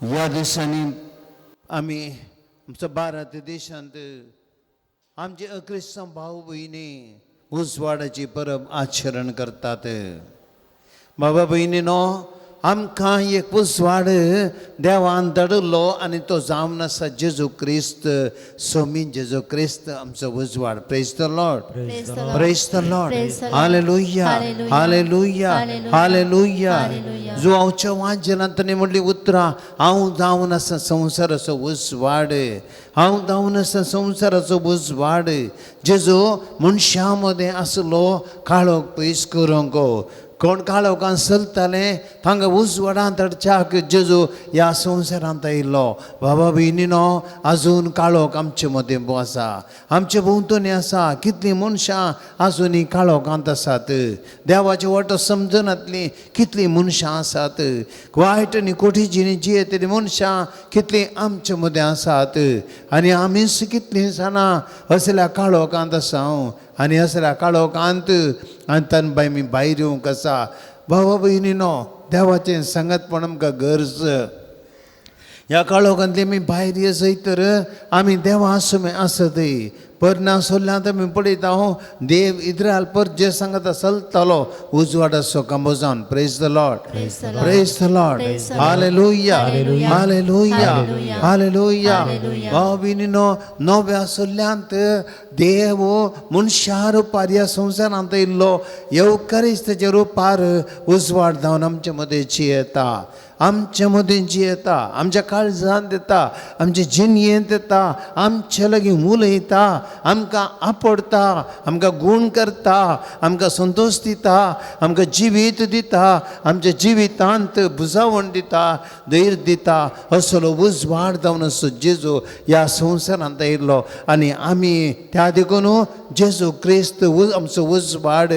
ह्या दिसांनी आमी आमचो भारत देशांत आमचे अक्रिस्तांव भाव भयणी उजवाडाची परब आचरण करतात. बाबा भयणीनो, आमकां एक उजवाड देवान धाडिल्लो आनी तो जावन आसा जेजू क्रिस्त. सोमीन जेजू क्रिस्त आमचो उजवाड. Praise the Lord. Praise the Lord. Praise the Lord. Praise the Lord. Hallelujah. Hallelujah. Hallelujah. Hallelujah. Hallelujah. Hallelujah. जुवांवच्या वाजेलांत ताणें म्हणली उतरां, हांव जावन आसा संवसाराचो उजवाड, हांव जावन आसा संवसाराचो उजवाड. जेजू मनशां मदें आसलो काळोख पयस करूंक. कोण काळोखान चलताले तांकां उजवाडांत हाडच्याक जेजू ह्या संवसारांत आयिल्लो. बाबा भयणीनो, आजून काळोख आमचे मदें आसा, आमचे भोंवतणी आसा. कितलीं मनशां आजुनूय काळोखांत आसात, देवाची वाटो समजनातलीं कितलीं मनशां आसात, वायट आनी कोठी जिणी जियेतलीं मनशां कितलीं आमचे मदें आसात. आनी आमीच कितलीं जाणां असल्या काळोखांत आसा हांव आनी असल्या काळोखांत आनी तान बाय मी भायर येवंक आसा. भावा भयणीनो, देवाचें सांगातपण आमकां गरज. ह्या काळोखांतली आमी भायर ये तर आमी देवा सुमे आसतय. पर ना सोल्ल्यांत आमी पळयता हांव देव इद्रायल पर जे सांगता चलतालो उजवाडाचो कंबोजान. Praise the Lord. Praise the Lord. Praise the Lord. Praise the Lord. Hallelujah. Hallelujah. Hallelujah. Hallelujah. Hallelujah. Hallelujah. भाव भयणीनो, नव्या सोल्ल्यांत देव मनशा रुपार ह्या संवसारांत येयल्लो. येवकारिस्ताच्या रुपार उजवाड जावन आमचे मदें जियेता, आमचे मदें जियेता, आमच्या काळजांत येता, आमचे जिणयेंत येता, आमचे लागीं उलयता, आमकां आपडता, आमकां गूण करता, आमकां संतोश दिता, आमकां जिवीत दिता, आमच्या जिवितांत बुजावण दिता, धैर्य दिता. असलो उजवाड जावन असो जेजू ह्या संवसारांत आयिल्लो. आनी आमी त्या देखून जेजू क्रिस्त आमचो उजवाड,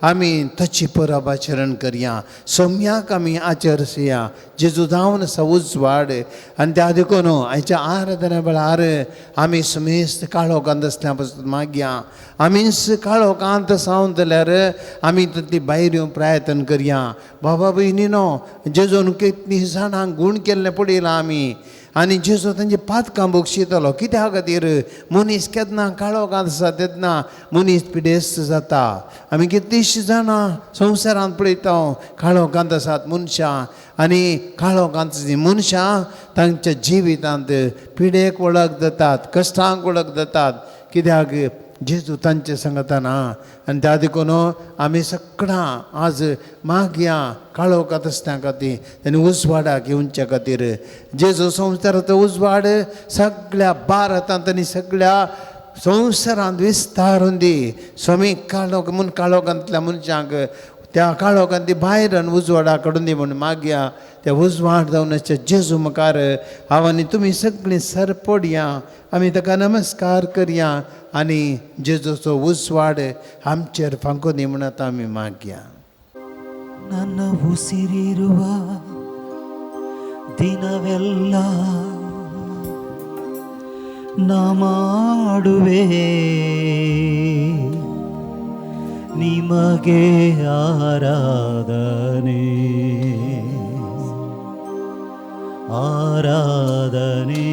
आमी ताची परब आचरण करया, सोम्याक आमी आचरसया. जेजू जावन आसा उजवाड. आनी त्या देखून आयच्या आराधना वेळार आमी समेस्त काळोखांत आसल्या पासून मागया. आमीच काळोखांत सावन जाल्यार आमी तातूंतली भायर येवंक प्रयत्न करया. बाबा भयणीनो, जेजून कितलीं जाणांक गूण केल्लें पळयलां आमी. आनी जेजू तांची पातकां बक्षितालो. कित्या खातीर? मनीस केन्ना काळोखांत आसा तेन्ना मनीस पिडेस्त जाता. आमी कितलींशीं जाणां संवसारांत पळयता काळोखांत आसात मनशां. आनी काळोखांत मनशां तांच्या जिवितांत पिडेक वळख जातात, कश्टांक वळख जातात. कित्याक? जेजू तांचे सांगतना. आनी त्या देखून आमी सगळां आज मागया काळोखांत आसल्या खातीर आनी उजवाडाक येवच्या खातीर. जेजू संवसाराचो उजवाड सगळ्या भारतांत आनी सगळ्या संवसारांत विस्तारून दी. स्वामी काळोख म्हूण काळोखांतल्या मनशांक त्या काळोखांत ती भायर आनी उजवाडा कडून दी म्हूण मागया. त्या उजवाड जावन आसच्या जेजू मुखार हांव आनी तुमी सगळीं सर पडया, आमी ताका नमस्कार करया आनी जेजूचो उजवाड आमचेर फांकून दी म्हूण आतां आमी मागया. ನನ್ನ ಉಸಿರಿರುವ ದಿನವೆಲ್ಲ ನಾ ಮಾಡುವೆ ನಿಮಗೆ ಆರಾಧನೆ, ಆರಾಧನೆ,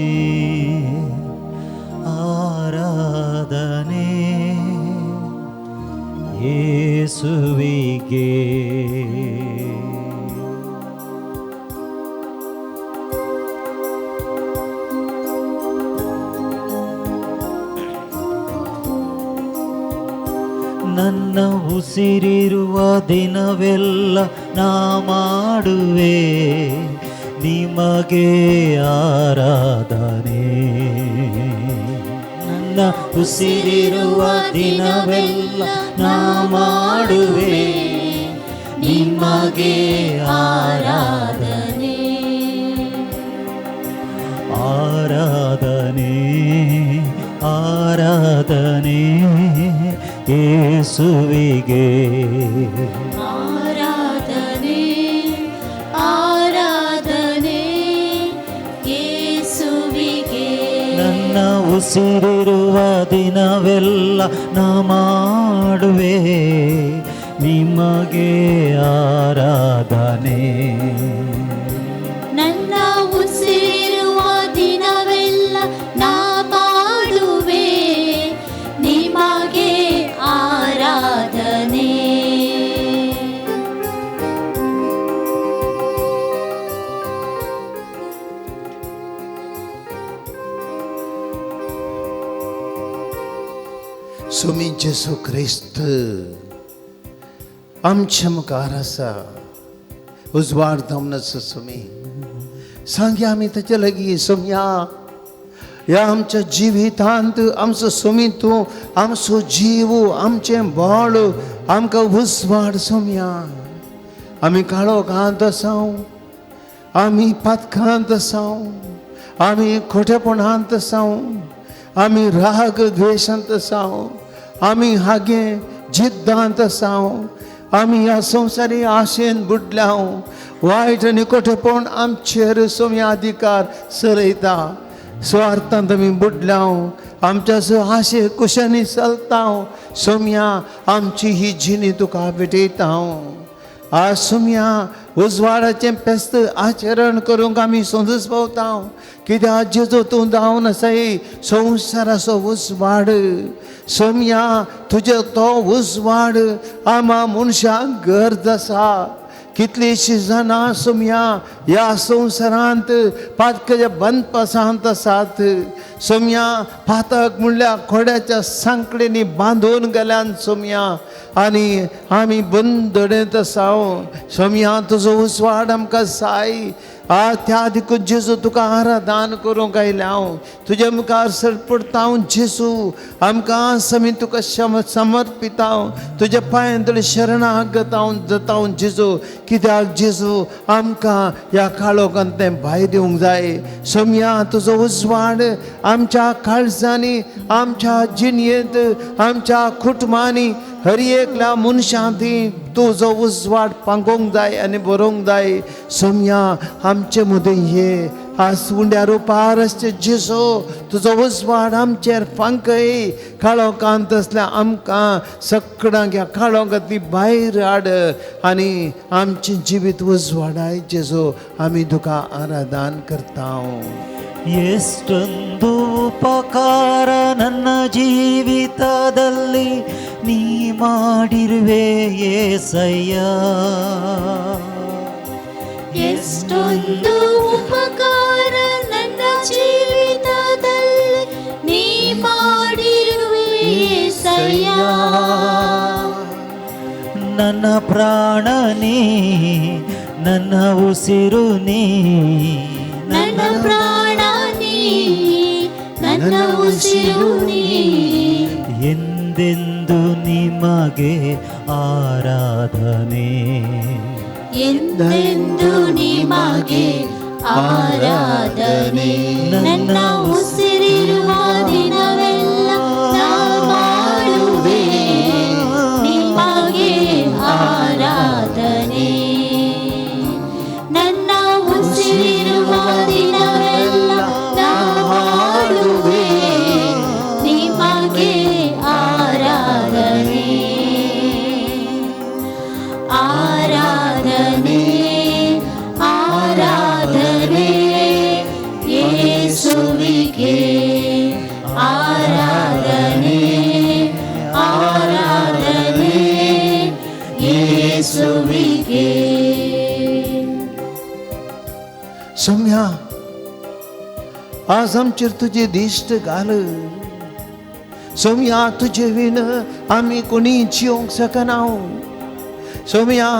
ಆರಾಧನೆ ಯೇಸುವಿಗೆ. ನನ್ನ ಉಸಿರಿರುವ ದಿನವೆಲ್ಲ ನಾ ಮಾಡುವೆ ನಿಮಗೆ ಆರಾಧನೆ. ನನ್ನ ಉಸಿರಿರುವ ದಿನವೆಲ್ಲ ನಾ ಮಾಡುವೆ ನಿಮಗೆ ಆರಾಧನೆ, ಆರಾಧನೆ, ಆರಾಧನೆ ಯೇಸುವಿಗೆ. ಆರಾಧನೆ, ಆರಾಧನೆ ಯೇಸುವಿಗೆ. ನನ್ನ ಉಸಿರಿರುವ ದಿನವೆಲ್ಲ ನಾ ಮಾಡುವೆ ನಿಮಗೆ ಆರಾಧನೆ. ನನ್ನ ಉಸಿರಿರುವ सोमी जेजू क्रिस्त आमच्या मुखार आसा, उजवाड जावन आसा. सोमी सांगया आमी ताचे लागीं, सोमया ह्या आमच्या जिवितांत आमचो सोमी तूं आमचो जीव, आमचें बळ, आमकां उजवाड. सोमया आमी काळोखांत आसाव, आमी पातकांत आसाव, आमी खोटेपणांत आसाव, आमी राग द्वेशांत आसाव, आमी हागे जिद्दांत आसाव, आमी ह्या संवसारी आशेन बुडल्याव. वायट आनी खोटेपण आमचेर सोम्या अधिकार चलयता. स्वार्थांत आमी बुडल्याव, आमच्या आशे कुशांनी चलता. सोम्या आमची ही जिणी तुका भेटयता हांव. आज सोमया उजवाडाचें पेस्त आचरण करूंक आमी समजूच पावता, कित्याक जेजो तूं जावन आसाय संवसाराचो उजवाड. सोमया तुजो तो उजवाड आमा मनशांक गरज आसा. कितलींशीं जाणां सोमया ह्या संवसारांत पातकाच्या बंदपासांत आसात. सोमया पातक म्हणल्यार खोड्याच्या सांकळींनी बांदून गेल्यान सोमया, आनी आमी बंदडेंत आसाव. सोमया तुजो उजवाड आमकां जाय. आ त्या देखून जेजू तुका आराधन करूंक आयलें हांव, तुज्या मुखार सरपडटा हांव. जेजू आमकां समी तुका समर्पिता हांव, तुज्या पांयांतले शरणागत हांव जाता हांव जेजू. कित्याक जेजू आमकां ह्या काळोखांतलें भायर येवंक जाय. सोमया तुजो उजवाड आमच्या काळजांनी, आमच्या जिणयेंत, आमच्या कुटुंबांनी, हर एकल्या मनशां ती तुजो उजवाड पांगोवंक जाय आनी बरोवंक जाय. सोमया आमचे मदीं ये, आज उंड्या रुपार आसचे जेजू तुजो उजवाड आमचेर फांकय. काळोखांत आसल्या आमकां सगळ्यांक ह्या काळोखांतली भायर हाड आनी आमचें जिवीत उजवाडाय. जेजू आमी तुका आराधन करता. ಎಷ್ಟೊಂದು ಉಪಕಾರ ನನ್ನ ಜೀವಿತದಲ್ಲಿ ನೀ ಮಾಡಿರುವೆ ಏಸಯ್ಯ. ಎಷ್ಟೊಂದು ಉಪಕಾರ ನನ್ನ ಜೀವಿತದಲ್ಲಿ ನೀ ಮಾಡಿರುವೆ ಏಸಯ್ಯ. ನನ್ನ ಪ್ರಾಣ ನೀ, ನನ್ನ ಉಸಿರು ನೀ, ನನ್ನ ಪ್ರಾಣ ನೀ, ನನ್ನ ಉಸಿರು ನೀ, ಎಂದೆಂದು ನಿಮಗೆ ಆರಾಧನೆ, ಎಂದೆಂದು ನಿಮಗೆ ಆರಾಧನೆ. ನನ್ನ ಉಸಿರಿರುವ ದಿನವೆಲ್ಲ ನಾ ಮಾಡುವೆ ನಿಮಗೆ ಆರಾಧನೆ. ನನ್ನ ಉಸಿರಿರುವ ದಿನವೆಲ್ಲ ನಾ ಮಾಡುವೆ ನಿಮಗೆ ಆರಾಧನೆ. ಆರಾಧನೆ ಆರಾಧನೆ ಯೇಸುವಿಗೆ, ಆರಾಧನೆ ಆರಾಧನೆ ಯೇಸುವಿಗೆ. सोम्या आज आमचेर तुजी दिश्ट घाल. सोम्या तुजे वीण आमी कोणी जिवंक शकना. सोम्या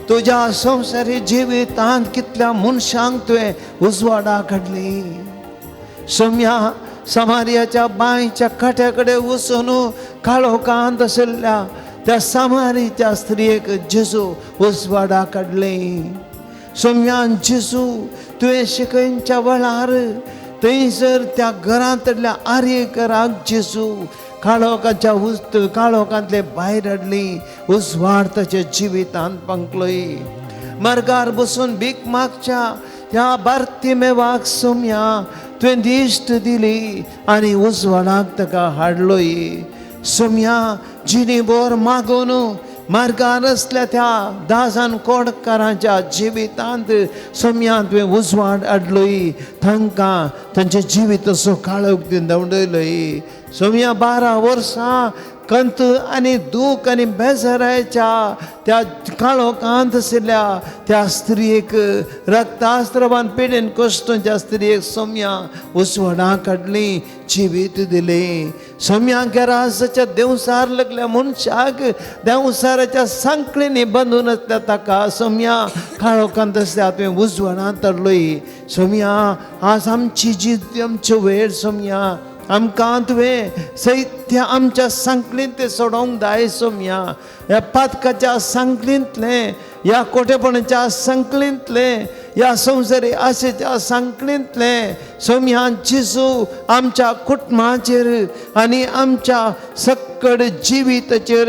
तुज्या संवसारी जिवितांत कितल्या मनशांक तुवें उजवाडा काडली. सोम्या समारियाच्या बांयच्या काट्या कडेन वचून काळोखांत आशिल्ल्या त्या समारीच्या स्त्रियेक जेजू उजवाडा काडली. सोम्यान जेजू तुवें शिकयच्या वेळार थंयसर त्या घरांतल्या आर्यकराक जेजू काळोखाच्या उज काळोखांतले भायर हाडली, उजवाड ताच्या जिवितांत पांकलोय. मार्गार बसून भीक मागच्या त्या बार्तिमेवाक सोम्या तुवें दिश्ट दिली आनी उजवाडाक ताका हाडलोय. सोम्या जिणी बोर मागून मार्गार आसल्या त्या दासान कोडकारांच्या जिवितांत सोम्या तुवें उजवाड हाडलोय, तांकां तांचें जिवीत असो काळोख धांवडयलोय. सोम्या 12 वर्सां कंत आनी दूख आनी बेजाराच्या त्या काळोखांत आशिल्ल्या त्या स्त्रियेक रक्तास्त्रवान पिडेन कश्टांच्या स्त्रियेक सोम्या उजवाडा काडली जिवीत दिलें. सोम्या गेरासाच्या देंवसार लागल्या मनशाक देंवसाराच्या सांकळींनी बांदून आसल्या ताका सोम्या काळोखांत आसल्या तुवें उजवाडांत हाडलोय. सोम्या आज आमची जी आमच्यो वेळ सोम्या आमकां तुवें सैत्य आमच्या सांकळींत तें सोडोवंक जाय सोम्या. ह्या पातकाच्या सांकळींतलें, ह्या कोटेपणाच्या सांकळींतलें, ह्या संवसारी आशेच्या सांकळींतलें सोम्या जेजू आमच्या कुटुंबाचेर आनी आमच्या सक्कड जिविताचेर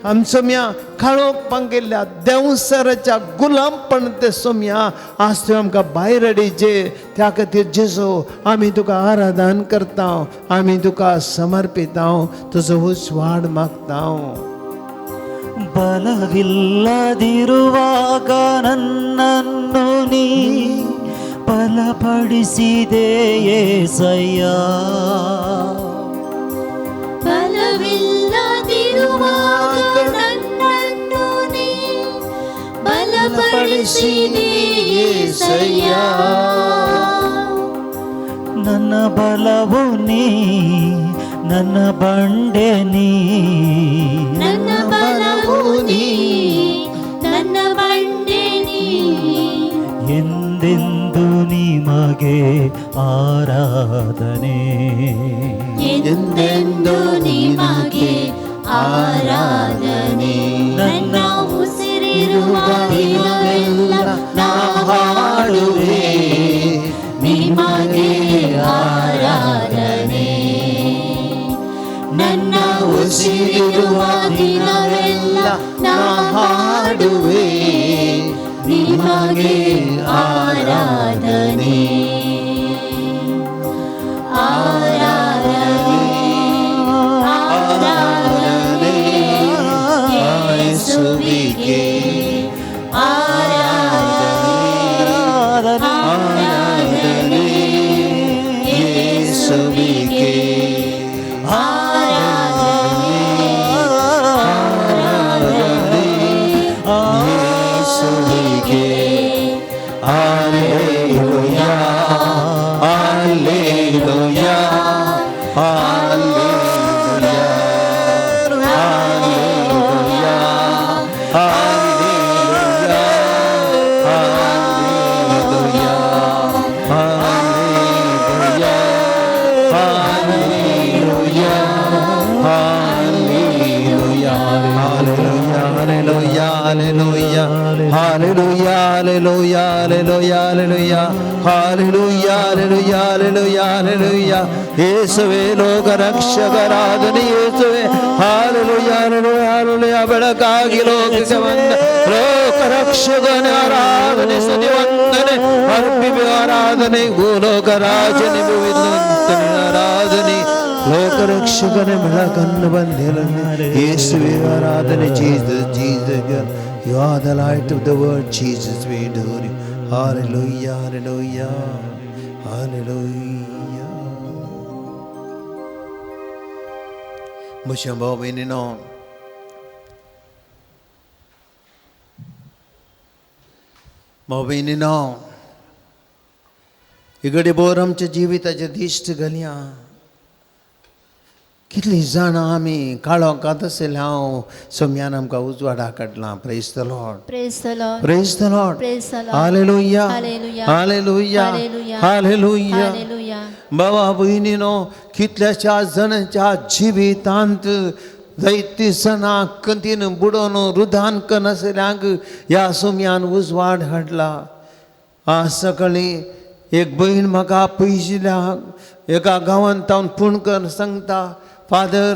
आम सोम्या काळोख पांगिल्ल्या देंवसाराच्या गुलामपण ते सोम्या आज तुवें आमकां भायर हाडीचे. त्या खातीर जेजू आमी तुका आराधन करता, आमी तुका समर्पिता, तुजो उजवाड मागता. ಬಲವಿಲ್ಲದಿರುವಾಗ ನನ್ನನ್ನು ನೀ ಬಲಪಡಿಸಿದೆ ಯೇಸಯ್ಯ. ಬಲವಿಲ್ಲದಿರುವಾಗ ನನ್ನನ್ನು ನೀ ಬಲಪಡಿಸಿದೆ ಯೇಸಯ್ಯ. ನನ್ನ ಬಲವು ನೀ, ನನ್ನ ಬಂಡೆ ನೀ, ನನ್ನ ಬಲವು ನೀ, ನನ್ನ ಬಂಡೆ ನೀ, ಎಂದೆಂದು ನಿಮಗೆ ಆರಾಧನೆ, ಎಂದೆಂದು ನಿಮಗೆ ಆರಾಧನೆ. ನನ್ನ ಉಸಿರಿರುವ ದಿನವೆಲ್ಲ ನಾ ಹಾಡುವೆ ನಿಮಗೆ ಆರಾಧನೆ. ನನ್ನ ಉಸಿರಿರುವ ದಿನವೆಲ್ಲ ನಾ ಹಾಡುವೆ ನಿಮಗೆ ಆರಾಧನೆ. ಆರಾಧನೆ, ಆರಾಧನೆ ಯೇಸುವಿಗೆ, ಆರಾಧನೆ, ಆರಾಧನೆ ಯೇಸುವಿಗೆ, ಆರಾಧನೆ, ಆರಾಧನೆ ಯೇಸುವಿಗೆ. Alleluia, alleluia, alleluia, alleluia, alleluia, alleluia, alleluia, alleluia, alleluia, alleluia, alleluia, alleluia, alleluia, alleluia, alleluia, alleluia, alleluia, alleluia, alleluia. ಯೇಸುವೆ ಲೋಕ ರಕ್ಷಕರಾದನು ಯೇಸುವೆ. ಹಾಲೆಲೂಯಾ, ಹಾಲೆಲೂಯಾ, ಹಾಲೆಲೂಯಾ. ಬೆಳಕಾಗಿ ಲೋಕಕ್ಕೆ ಬಂದ ಲೋಕ ರಕ್ಷಕನ ಆರಾಧನೆ, ಸ್ತುತಿ, ವಂದನೆ ಅರ್ಪಿವೆ ಆರಾಧನೆ. ಭೂಲೋಕ ರಾಜನೆ ಆರಾಧನೆ, ಲೋಕ ರಕ್ಷಕನ ಬೆಳಕನ್ನು ಬಂದಿರಲಿ ಯೇಸುವೆ ಆರಾಧನೆ. Jesus, Jesus, you are the light of the world. Jesus, we adore you. Hallelujah, hallelujah, hallelujah. म्हज्या भाव भयणीनो, भाव भयणीनो, इगडे भर आमच्या जिविताचे दिश्ट घालया. कितलीं जाणां आमी काळोखांत आशिल्ले हांव सोम्यान आमकां उजवाडा काडला. Praise the Lord. Praise the Lord. Praise the Lord. Praise the Lord. Hallelujah. Hallelujah. Hallelujah. Hallelujah. Hallelujah. Hallelujah. बाबा भयणीनो, कितल्याश्या जाणांच्या जिवितांत जायती सणां कंतीन बुडोवन रुदान करनासल्यांक ह्या सोम्यान उजवाड हाडला. आज सकाळीं एक भयण म्हाका पयशिल्ल्या एका गांवांत तावन फोन करून सांगता, फादर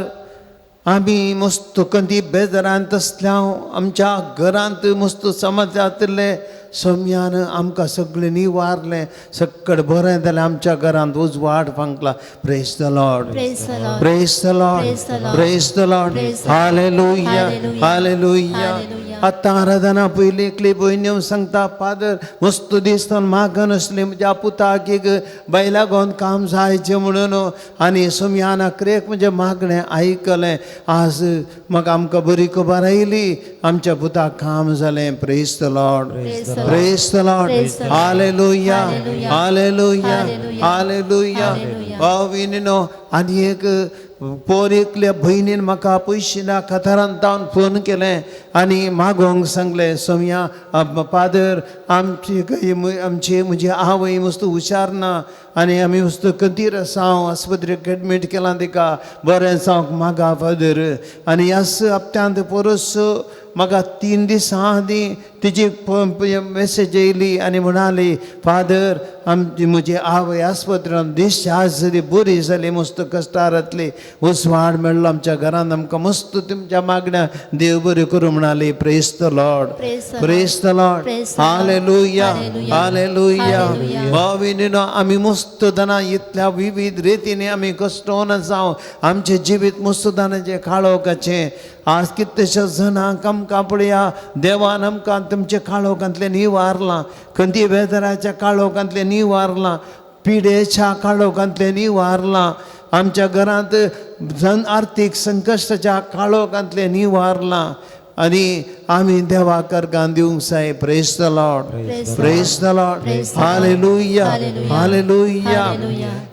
आमी मस्त कंती बेजारांत आसल्या, आमच्या घरांत मस्त समाजांतले सोम्यान आमकां सगळें निवारलें, सक्कड बरें जालें, आमच्या घरांत उजवाड फांकला. Praise the Lord. Praise the Lord. Praise the Lord. Praise the Lord. Praise the Lord. Praise the Lord. Hallelujah. Hallelujah. Hallelujah. Hallelujah. आतां आराधना पयली एकली भयण येवन सांगता, फादर मस्त दिसता मागन आसली म्हज्या पुताक एक बैलागोन काम जायचें म्हणून, आनी सोमयान अकरेक म्हजें मागणें आयकलें. आज म्हाका आमकां बरी खबर आयली, आमच्या पुताक काम जालें. Praise the Lord, praise the Lord. Hallelujah, hallelujah, hallelujah. भाव आनी एक पोर एकल्या भयणीन म्हाका पयशे ना कथरान तावन फोन केलें आनी मागोंक सांगलें, सोमया फादर आमची आमची म्हजी आवय मस्त हुशार ना आनी आमी मस्त खंतीर आसा, हांव आस्पत्रेक एडमीट केलां तिका, बरें जावंक मागा फादर. आनी ह्याच हप्त्यांत परस म्हाका 3 दिसां आदीं तिजी मेसेज येयली आनी म्हणाली, फादर आमची म्हजी आवय आस्पत्रेन डिस्चार्ज जाली, बरी जाली, मस्त कश्टारांतली उजवाड मेळ्ळो आमच्या घरांत, आमकां मस्त तुमच्या मागण्या देव बऱ्यो करूं म्हणाली. Praise the Lord, praise the Lord. Hallelujah, hallelujah. भाव आमी मस्त दाना इतल्या विविध रितीने आमी कश्टोन जावं आमचें जिवीत मस्त दानाचें काळोखाचें. आज कितलेशा जाणांक आमकां पळया देवान आमकां तुमच्या काळोखांतलें निवारलां, खंती वेदराच्या काळोखांतलें निवारलां, पिडेच्या काळोखांतलें निवारलां, आमच्या घरांत जन आर्थीक संकश्टाच्या काळोखांतलें निवारलां आनी आमी देवाक अर्गां दिवंक जाय. Praise the Lord, praise the Lord. Hallelujah, hallelujah.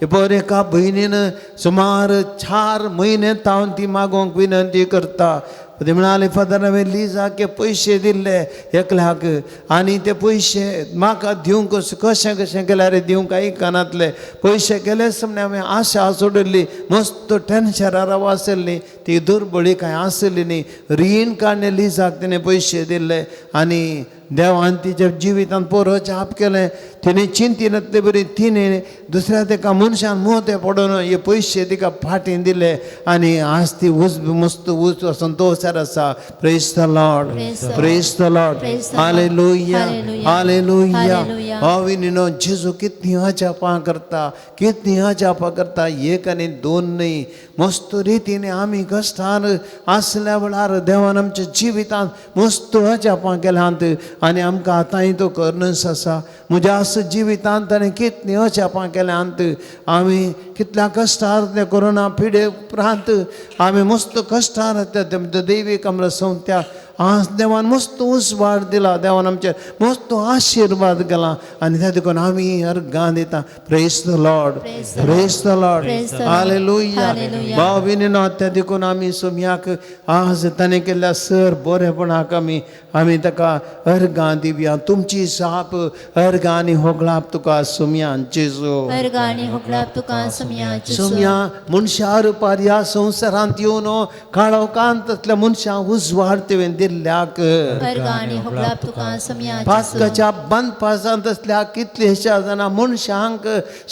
बरें एका भयणीन सुमार 4 म्हयने तावन ती मागोवंक विनंती करता. ती म्हणाली, फादर हांवें लिजाक पयशे दिल्ले एकल्याक आनी ते पयशे म्हाका दिवंक कशें कशें केल्यार दिवंक आयकनातले, पयशे केलेच म्हण हांवें आशा सोडिल्ली, मस्त टेन्शनार राव आसली, ती दुर्बळी कांय आसली न्ही. रीण काडणे लिजाक तिणें पयशे दिल्ले आनी देवान तिच्या जिवितान पोरो जाप केलें. तिणें चिंतिनातले बरी तिणें दुसऱ्या तेका मनशान मोते पडून हे पयशे तिका फाटीं दिले आनी आज ती उज मस्त उज संतोशार आसा. Praise the Lord, praise the Lord. Hallelujah, hallelujah. भाविनीनो जेजू कितली अजापां करता, कितली अजापां करता, एक आनी 2 न्हय. मस्त रितीने आमी कश्टान आसल्या वेळार देवान आमच्या जिवितांत मस्त अजापां केल्यांत आनी आमकां आतांय तो कर्नस आसा. म्हज्या आस जिवितांत ताणें कितलीं अजापां केल्यांत, आमी कितल्या कश्टार त्या कोरोना पिडे उपरांत आमी मस्त कश्टार त्या देवीक आमकां संवत्या आज देवान मस्त उजवाड दिला, देवान आमचेर मस्त आशिर्वाद केला आनी त्या देखून आमी अर्गां दिता. Praise the Lord, praise the Lord. Hallelujah. भाव भयणीनो त्या देखून आमी सोमयाक आज ताणें केल्ल्या सर बरेपणाक आमी आमी ताका अर्गां दिवया. तुमची जाप अर्गां आनी होगळाप तुका सोमया जेजू. अर्गां आनी होगळाप तुका सोमया जेजू. सोमया मनशा रुपार ह्या संवसारांत येवन काळोखांतल्या मनशांक उजवाड तुवें दिल्ल्याक, अर्गां आनी होगळाप तुका सोमया जेजू. पास्काच्या बांदपासांत असल्या कितलेशा जाणां मनशांक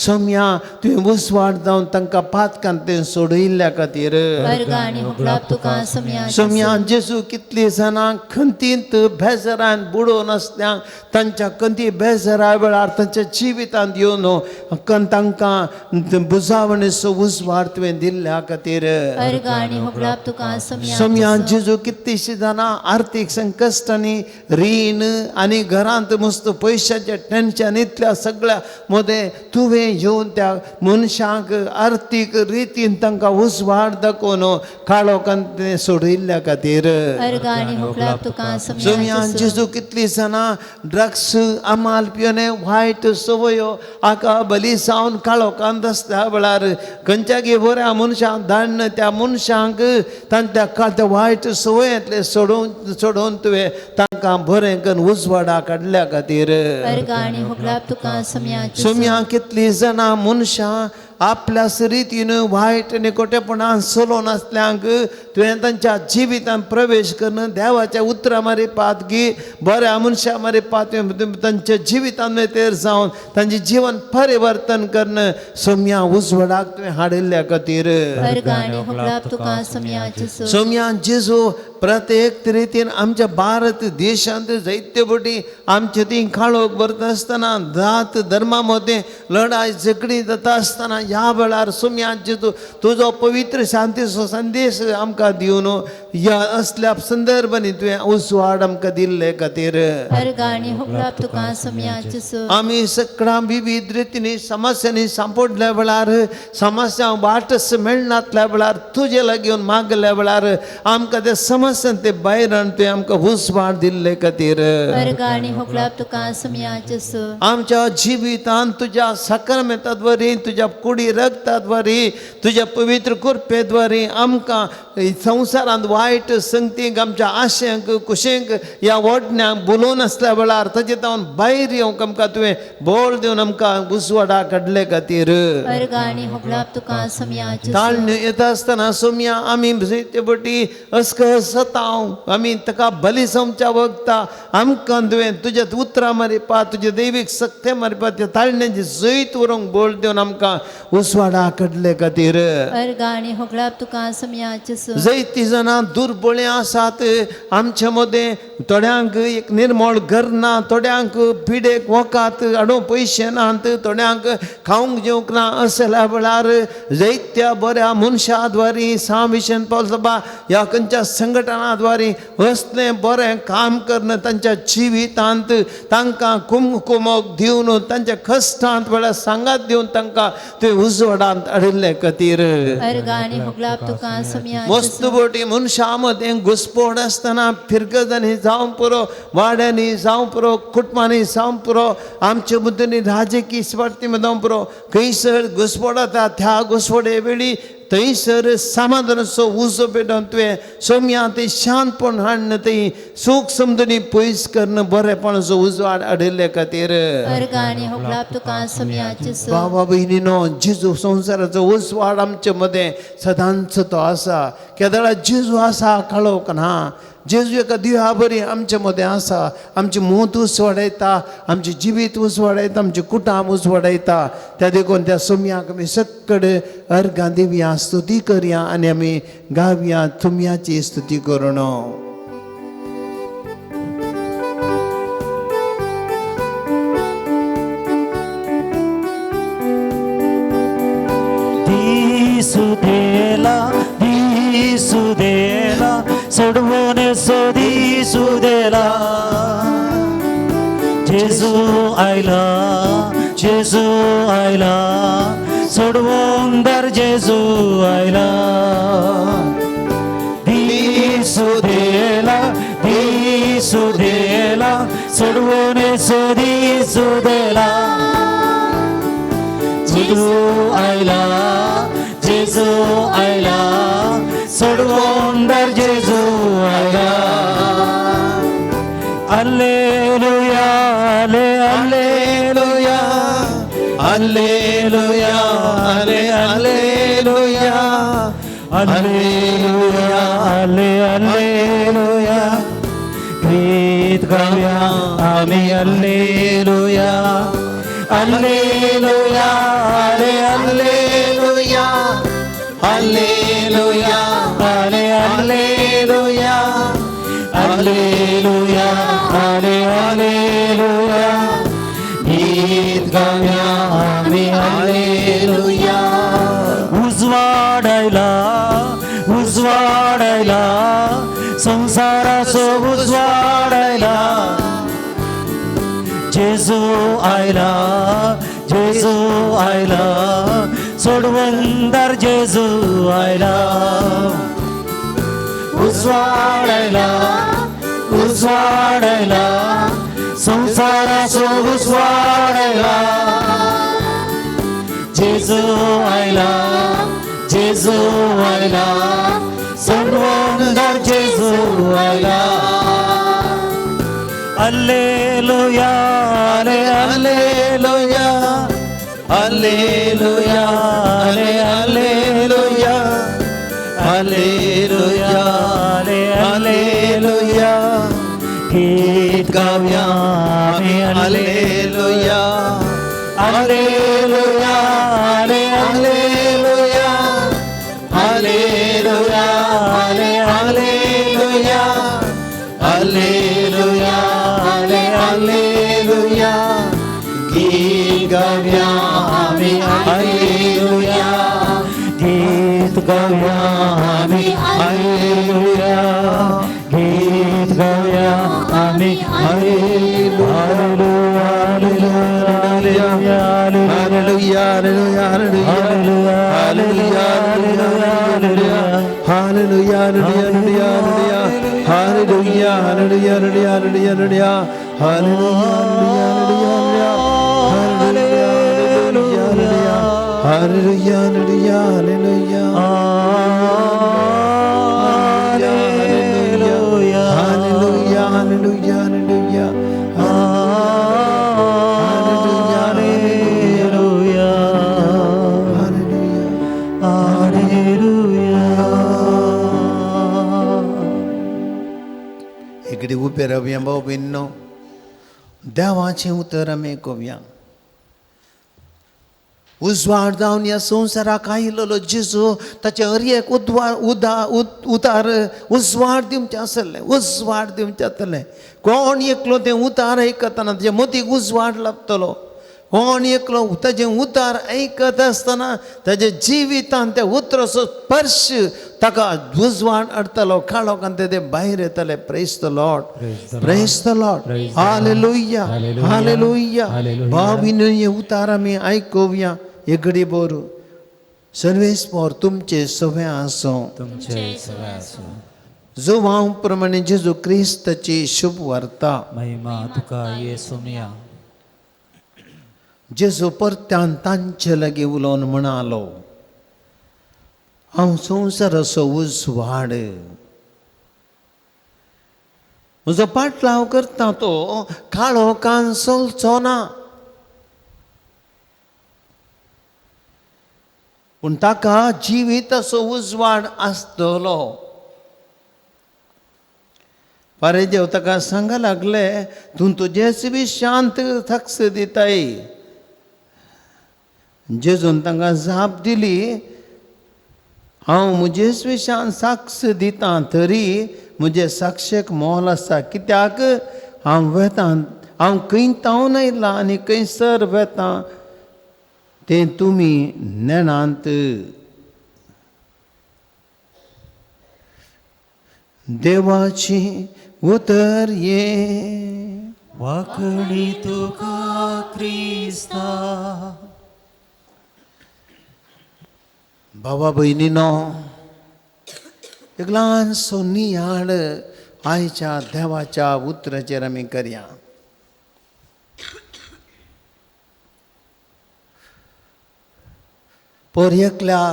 सोमया तुवें उजवाड जावन तांकां पातकांतल्यान सोडयिल्ल्या खातीर. अर्गां आनी होगळाप तुका सोमया जेजू. सोमया जेजू कितली जाणां खंतींत बेजरान बुडोवन आसल्यांक तांच्या खंती बेजरा वेळार तांच्या जिवितांत येवन तांकां बुजावणेचो उजवाड तुवें दिल्ल्या खातीर. अर्गां आनी होगळाप तुका सोमया सोमया जेजू कितलीशीं जाणां आर्थीक संकश्टांनी रीण आनी घरांत मस्त पयशाचें टेन्शन इतल्या सगळ्या मदें तुवें येवन त्या मनशांक आर्थीक रितीन तांकां उजवाड दाखोवन काळोखांत सोडयिल्ल्या खातीर. अर्गां आनी होगळाप तुका सोमया सोमया जेजू. जेजू कितली जाणां ड्रग्स अमाल पिवने वायट संवयो हाका बली जावन काळोखांत आसल्या वेळार खंयच्यागी बऱ्या मनशांक धाडन त्या मनशांक तांच्या त्या वायट संवयांतले सोडोवन सोडोवन तुवें तांकां बरें करून उजवाडा काडल्या खातीर. अर्गां आनी होगळाप तुका सोमया जेजू. सोमया कितली जाणां मनशां आपल्या रितीन वायट आनी खोटेपणान चलोवन आसल्यांक तुवें तांच्या जिवितांत प्रवेश करून देवाच्या उतरां मारी पात की बऱ्या मनशां मारी पात तांच्या जिवितांत मेतेर जावन तांचें जिवन परिवर्तन करून सोमया उजवाडाक तुवें हाडिल्ल्या खातीर. अर्गां आनी होगळाप तुका सोमया जेजू. सोमया जेजू प्रत्येक रितीन आमच्या भारत देशांत जायते फावटी आमचे ती काळोख भरता आसतना जात धर्मा मदें लढाय झगडी जाता आसतना ह्या वेळार सोम्या जेजू तुजो पवित्र शांतीचो संदेश आमकां दिवन ह्या असल्या संदर्भांनी तुवें उजवाड आमकां दिल्ले खातीर अर्गां आनी होगडाप तुका सोम्या जेजू. आमी सगळ्या विविध रितींनी समस्यांनी सांपडल्या वेळार समस्या वाटस मेळनातल्या वेळार तुजे लागीं येवन मागल्या वेळार आमकां त्या समस्यां ते भायर हाडून तुवें आमकां उजवाड दिल्ले खातीर अर्गां आनी होगडाप तुका सोम्या जेजू. आमच्या जिवितांत तुज्या साक्रमेंताद्वारे तुज्या कुडी रक्ताद्वारे तुज्या पवित्र कृपेद्वारे आमकां संवसारांत वायट संगतीक आमच्या आशेंक कुशेंक ह्या वडण्यांक बोलोवन आसल्या वेळार ताचे तावन भायर येवंक आमकां तुवें बोळ दिवन आमकां उजवाडा काडले खातीर अर्गां आनी होगडाप तुका सोम्या जेजू. ताळण्यो येता आसतना सोम्या आमी जायते फावटी अस्कस सताव आमी ताका बली समच्या वखता आमकां तुवें तुज्या उतरां मारिपा तुज्या दैवीक सक्ते मारिपा त्या ताळण्याची जैत उरोंक बोल दिवन आमकां उजवाडा काडले खातीर अर्गां आनी होगडाप तुका सोम्या जेजू. जायतीं जाणां दुर्बळीं आसात आमचे मदें थोड्यांक एक निर्मळ घर ना थोड्यांक पिडेक वखद हाडूंक पयशे नात थोड्यांक खावंक जेवंक ना असल्या वेळार जायत्या बऱ्या मनशा द्वारी सामिशन पावसभा ह्या खंयच्या संघटना द्वारी असलें बरें काम करून तांच्या जिवितांत तांकां कुमकुमक दिवन तांच्या कश्टांत वेळार सांगात दिवन तांकां तुवें उजवाडांत हाडिल्ले खातीर अर्गां आनी होगडाप तुका सोम्या मस्त जेजू. बोटी मनशा मदें घुसपोड आसतना फिरगजांनी जावं पुरो वाड्यांनी जावं पुरो कुटुंबांनी जावं पुरो आमचे मुद्दनी राजकीय स्वार्थी जावं पुरो खंयसर घुसपोड जाता त्या घुसपोडे वेळी थंयसर समाधानाचो उजो पेटोवन तुवें सोम्या थंय शांतपण हाडून थंय सूख समजणी पयस करून बरेपणाचो उजवाड हाडिल्ले खातीर अर्गां आनी होगडाप तुका सोम्या जेजू. बाबा भयणीनो जेजू संवसाराचो उजवाड आमचे मदें सदांच तो आसा केदळा जेजू आसा कळोवंक ना जेजू एका दिवा बरी आमचे मदें आसा आमची मोत उजवाडायता आमचें जिवीत उजवाडायता आमचें कुटाम उजवाडायता त्या देखून त्या सोम्याक आमी सक्कडे अर्गां दिवया स्तुती करया आनी आमी गावया तुमयाची स्तुती करून. दिसुदेला दिसुदेला सोडवून सो दिसुदेला जेजू आयला जेजू आयला सोडवून दर जेजू आयला दिसुदेला दिसुदेला सोडवून सो दिसुदेला जेजू आयला जेजू आयला सोडवून दर जेजू आयला alleluia alleluia alleluia alleluia alleluia alleluia गीत गाऊया आम्ही alleluia alleluia alleluia alleluia alleluia alleluia alleluia गीत गाऊया आम्ही अल्लेलुया उजवाडायला उजवाडायला संसाराचो उजवाडायला जेजू आयला जेजू आयला सोडवंदर जेजू आयला उजवाडायला उजवाडायला संसाराचो उजवाडायला जेजू आयला जेजू आयला सोडवंदर जेजू आयला alleluia alleluia alleluia alleluia alleluia alleluia गीत गाऊया आम्ही alleluia alleluia alleluia alleluia alleluia गावया आमी हालेलुया, गीत गावया आमी hallelujah, hallelujah, hallelujah, hallelujah, hallelujah, hallelujah, hallelujah, hallelujah, hallelujah, hallelujah, hallelujah, hallelujah, hallelujah, hallelujah, hallelujah, hallelujah, hallelujah, hallelujah, hallelujah. इकडे उबे रावया भाव भयणींनो, देवाचें उतर आमी आयकुया। उजवाड जावन ह्या संवसाराक आयिल्लो जेजू ताचे हर एक उतार उजवाड दिवचें आसलें, उजवाड दिवचें आसलें। कोण एकलो तें उतार आयकतना ताचे मतीक उजवाड लागतलो, कोण एकलो ताजें उतार आयकत आसतना ताज्या जिवितान त्या उतराचो स्पर्श ताका उजवाड हाडटलो, काळोखान ते भायर येतले। Praise the Lord, praise the Lord, hallelujah, hallelujah. भाव भयणींनो, हें उतार आमी आयकुया एकडे बरू। सर्वेस्पर तुमचे सगळें आसूं, तुमचे सगळें आसूं। जुवांव प्रमाणे जेजू क्रिस्ताची शुभ वार्ता। महिमा तुका येसुमिया। जेजू परत्यान तांचे लागीं उलोवन म्हणालो, हांव संवसाराचो उजवाड, म्हजो पाटलाव करता तो काळोखान चलचो ना, पूण ताका जिविताचो उजवाड आसतलो। फारीदेव ताका सांगा लागले, तूं तुजेच बी शांत थक्स दिताय। जेजून तांकां जाप दिली, हांव म्हजेच विशयान साक्ष दितां तरी म्हजे साक्षेक मोल आसा, कित्याक हांव वेतां, हांव खंय तावन आयलां आनी खंयसर वेतां तें तुमी नेणांत। देवाची उतर ये वाकडी तुका क्रिस्ता। बाबा भयणीनो, एक ल्हानसो नियाळ आयच्या देवाच्या उतराचेर आमी करया। पर एकल्या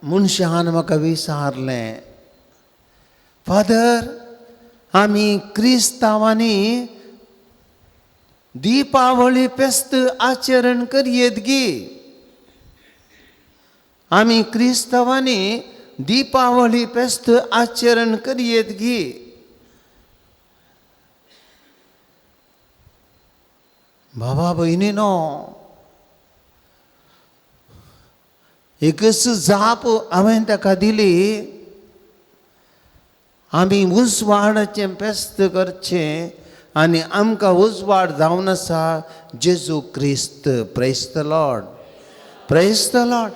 मनशान म्हाका विचारलें, फादर आमी क्रिस्तांवांनी दिपावळी फेस्त आचरण करयेत गी, आमी क्रिस्तांवांनी दिपावळी फेस्त आचरण करयेत गी। बाबा भयणीनो, एकच जाप हांवें ताका दिली, आमी उजवाडाचें फेस्त करचें आनी आमकां उजवाड जावन आसा जेजू क्रिस्त। Praise the Lord, praise the Lord,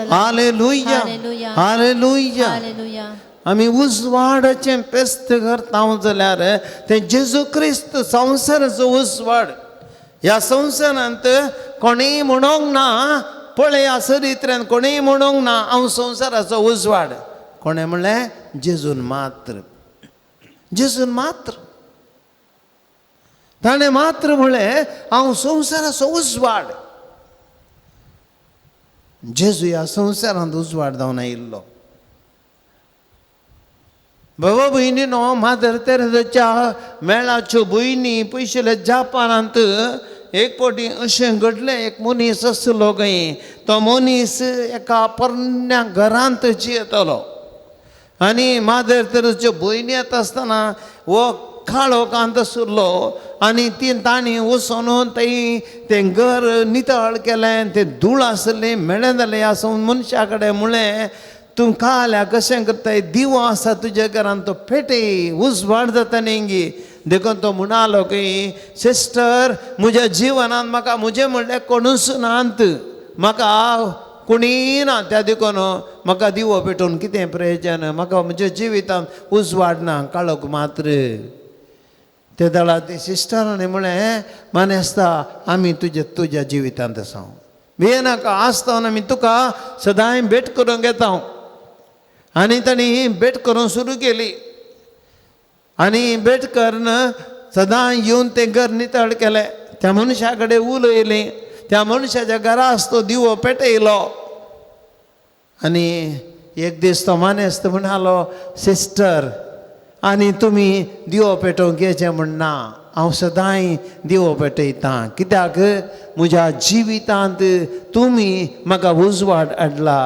hallelujah, hallelujah. आमी उजवाडाचें फेस्त करता जाल्यार तें जेजू क्रिस्त संवसाराचो उजवाड। ह्या संवसारांत कोणीय म्हणूंक ना, पळया चरित्र्यान कोणीय म्हणूंक ना हांव संवसाराचो उजवाड। कोणें म्हणलें? जेजून मात्र, जेजून मात्र। ताणें मात्र म्हणलें हांव संवसाराचो उजवाड। जेजू ह्या संवसारांत उजवाड जावन आयिल्लो। बाबा भयणीनो, मादर तेरेजाच्या मेळाच्यो भयणी पयशिल्ल्या जापानांत एक फावटी अशें घडलें, एक मनीस आसलो खंय, तो मनीस एका पोरण्या घरांत जियेतालो आनी मादर तेरेजाच्यो भयणी येता आसतना हो काळोखांत आसलो आनी ती तांणी वचून थंय तें घर नितळ केलें, तें धूळ आसलें मेळें जालें। ह्या मनशा कडेन म्हणलें, तूं काल्या कशें करताय, दिवो आसा तुज्या घरान तो पेटय, उजवाड जाता न्ही गी। देखून तो म्हणालो की सिस्टर, म्हज्या जिवनांत म्हाका म्हजें म्हणल्यार कोणूच नात, म्हाका कोणी ना. त्या देखून म्हाका दिवो पेटोवन कितें प्रयोजन, म्हाका म्हज्या जिवितांत उजवाड ना, काळोख मात्र. ते दळा ते सिस्टरांनी म्हळें, मानेस्ता आमी तुज्या तुज्या जिवितांत आसा, भियेनाका, आसतना आमी तुका सदांय भेट करूंक येता. आनी तांणी भेट करूंक सुरू केली आनी भेट करून सदां येवन तें घर नितळ केलें. त्या मनशा कडेन उलयलें, त्या मनशाच्या घरा तो दिवो पेटयलो. आनी एक दीस तो मानेस्त म्हणालो, सिस्टर आनी तुमी दिवो पेटोवंक येचें म्हण ना, हांव सदांय दिवो पेटयतां, कित्याक म्हज्या जिवितांत तुमी म्हाका उजवाड हाडला,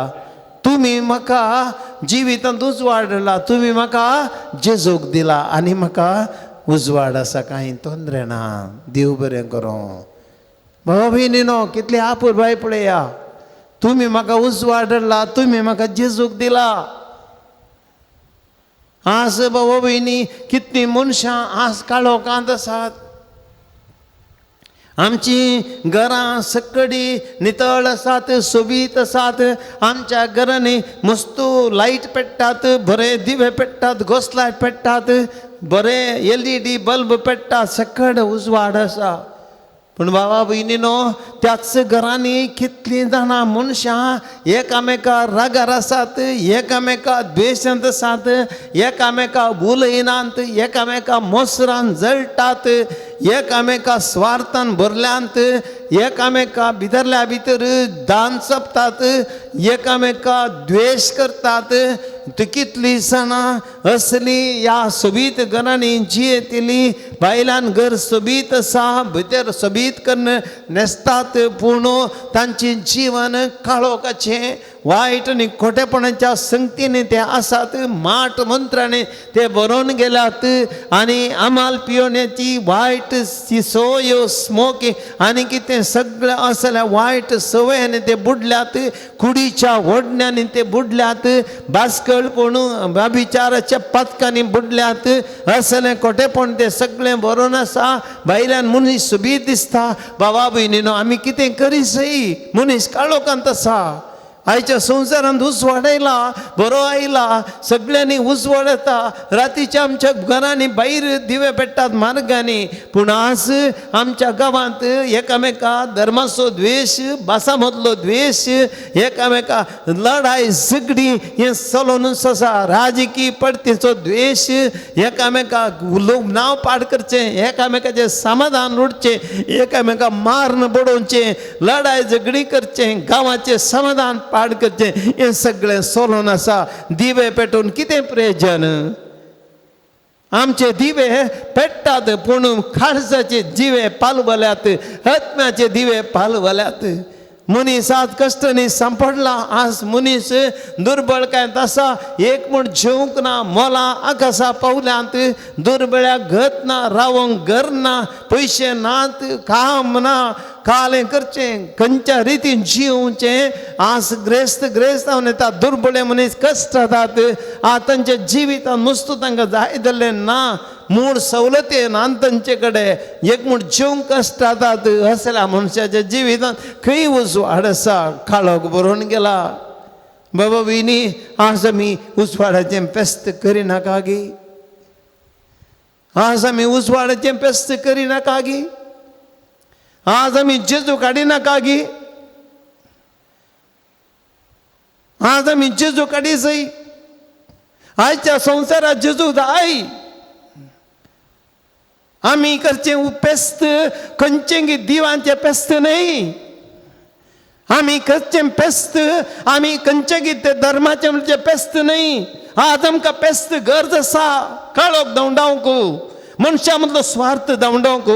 तुमी म्हाका जिवितांत उजवाड हाडला, तुमी म्हाका जेजूक दिला आनी म्हाका उजवाड आसा, कांय तोंदरे ना. देव बरें करूं. बाबा भयणीनो कितली आपुरबाय पळया, तुमी म्हाका उजवाड हाडला, तुमी म्हाका जेजूक दिला. आज बाबा भयणी कितलीं मनशां आज काळोखांत आसात. आमची घरां सकडी नितळ आसात, सोबीत आसात. आमच्या घरांनी मस्त लायट पेट्टात, बरे दिवे पेट्टात, घोस लायट पेट्टात, बरे LED bulb पेट्टात, सकड उजवाड आसा. पूण बाबा भयणीनो त्याच घरांनी कितलीं जाणां मनशां एकामेका रागार आसात, एकामेका द्वेशांत आसात, एकामेका उलयनात, एकामेका मोसरान जळटात, एकामेका स्वार्थान भरल्यांत, एकामेका भितरल्या भितर दान चपतात, एकामेका द्वेश करतात. ती कितली जाणां असली ह्या सोबीत घरांनी जियेतली. बायलान घर सोबीत आसा, भितर सोबीत करून न्हेसतात, पूण तांचें जीवन काळोखाचें, वायट आनी खोटेपणाच्या संगतीन ते आसात. माट मंत्रांनी ते बरोवन गेल्यात आनी आमाल पियोण्याची वायट सोय, स्मोक आनी कितें सगळें असल्या वायट संवयांनी ते बुडल्यात, कुडीच्या ओडण्यांनी ते बुडल्यात, बास्कळपण अभिचाराच्या पातकांनी बुडल्यात. असलें खोटेपण ते सगळें बरोवन आसा. भायल्यान मनीस सोबीत दिसता. बाबा भयणीनो आमी कितें करी सई, मनीस काळोखांत आसा. आयच्या संवसारांत उजवाड आयला, बरो आयला, सगळ्यांनी उजवाड येता. रातीच्या आमच्या घरांनी भायर दिवे पेट्टात मार्गांनी. पूण आज आमच्या गांवांत एकामेका धर्माचो द्वेश, भासां मदलो द्वेश, एकामेका लढाय झगडी हें चलोवनूच आसा. राजकीय पडतीचो द्वेश, एकामेका लोक नांव पाड करचें, एकामेकाचें समाधान उडचें, एकामेका माਰਨ बडोवचें, लढाय झगडी करचें, गांवाचें समाधान पाड करचें, हें सगळें सोलोन आसा. दिवे पेटोवन कितें प्रयोजन? आमचे दिवे पेट्टात पूण खाळसाचे दिवे पालवल्यात, आत्म्याचे दिवे पालवल्यात. मनीस आज कश्टांनी सांपडला, आज मनीस दुर्बळ कांय आसा, एक म्हूण जेवंक ना, मोलां आकाशा पावल्यांत, दुर्बळ्या गत ना, रावंक घर ना, पयशे नात, काम ना, कालें करचें, खंयच्या रितीन जिवचें. आज ग्रेस्त ग्रेस्त जावन येता, दुर्बळे मनीस कश्ट जातात. आज तांच्या जिवितान नुस्तो तांकां जाय जाल्लें ना, मूळ सवलती ना तांचे कडेन, एक म्हूण जेवंक कश्ट जातात. असल्या मनशाच्या जिवितांत खंय उजवाड आसा? काळोख बरोवन गेला. बाबा भयणी आज आमी उजवाडाचें फेस्त करिनाका गी? आज आमी उजवाडाचें फेस्त करिनाका गी? आज आमी जेजू काडिनाका गी? आज आमी जेजू काडी जाय. आयच्या संवसारात जेजू जाय. आमी करचें पेस्त खंयचें दिवांचें पेस्त न्हय, आमी करचें पेस्त आमी खंयचें कितें धर्माचें म्हणजे पेस्त न्हय. आज आमकां पेस्त गरज आसा. काळोख धांवडावंक, मनशा मदलो स्वार्थ धांवडावंक,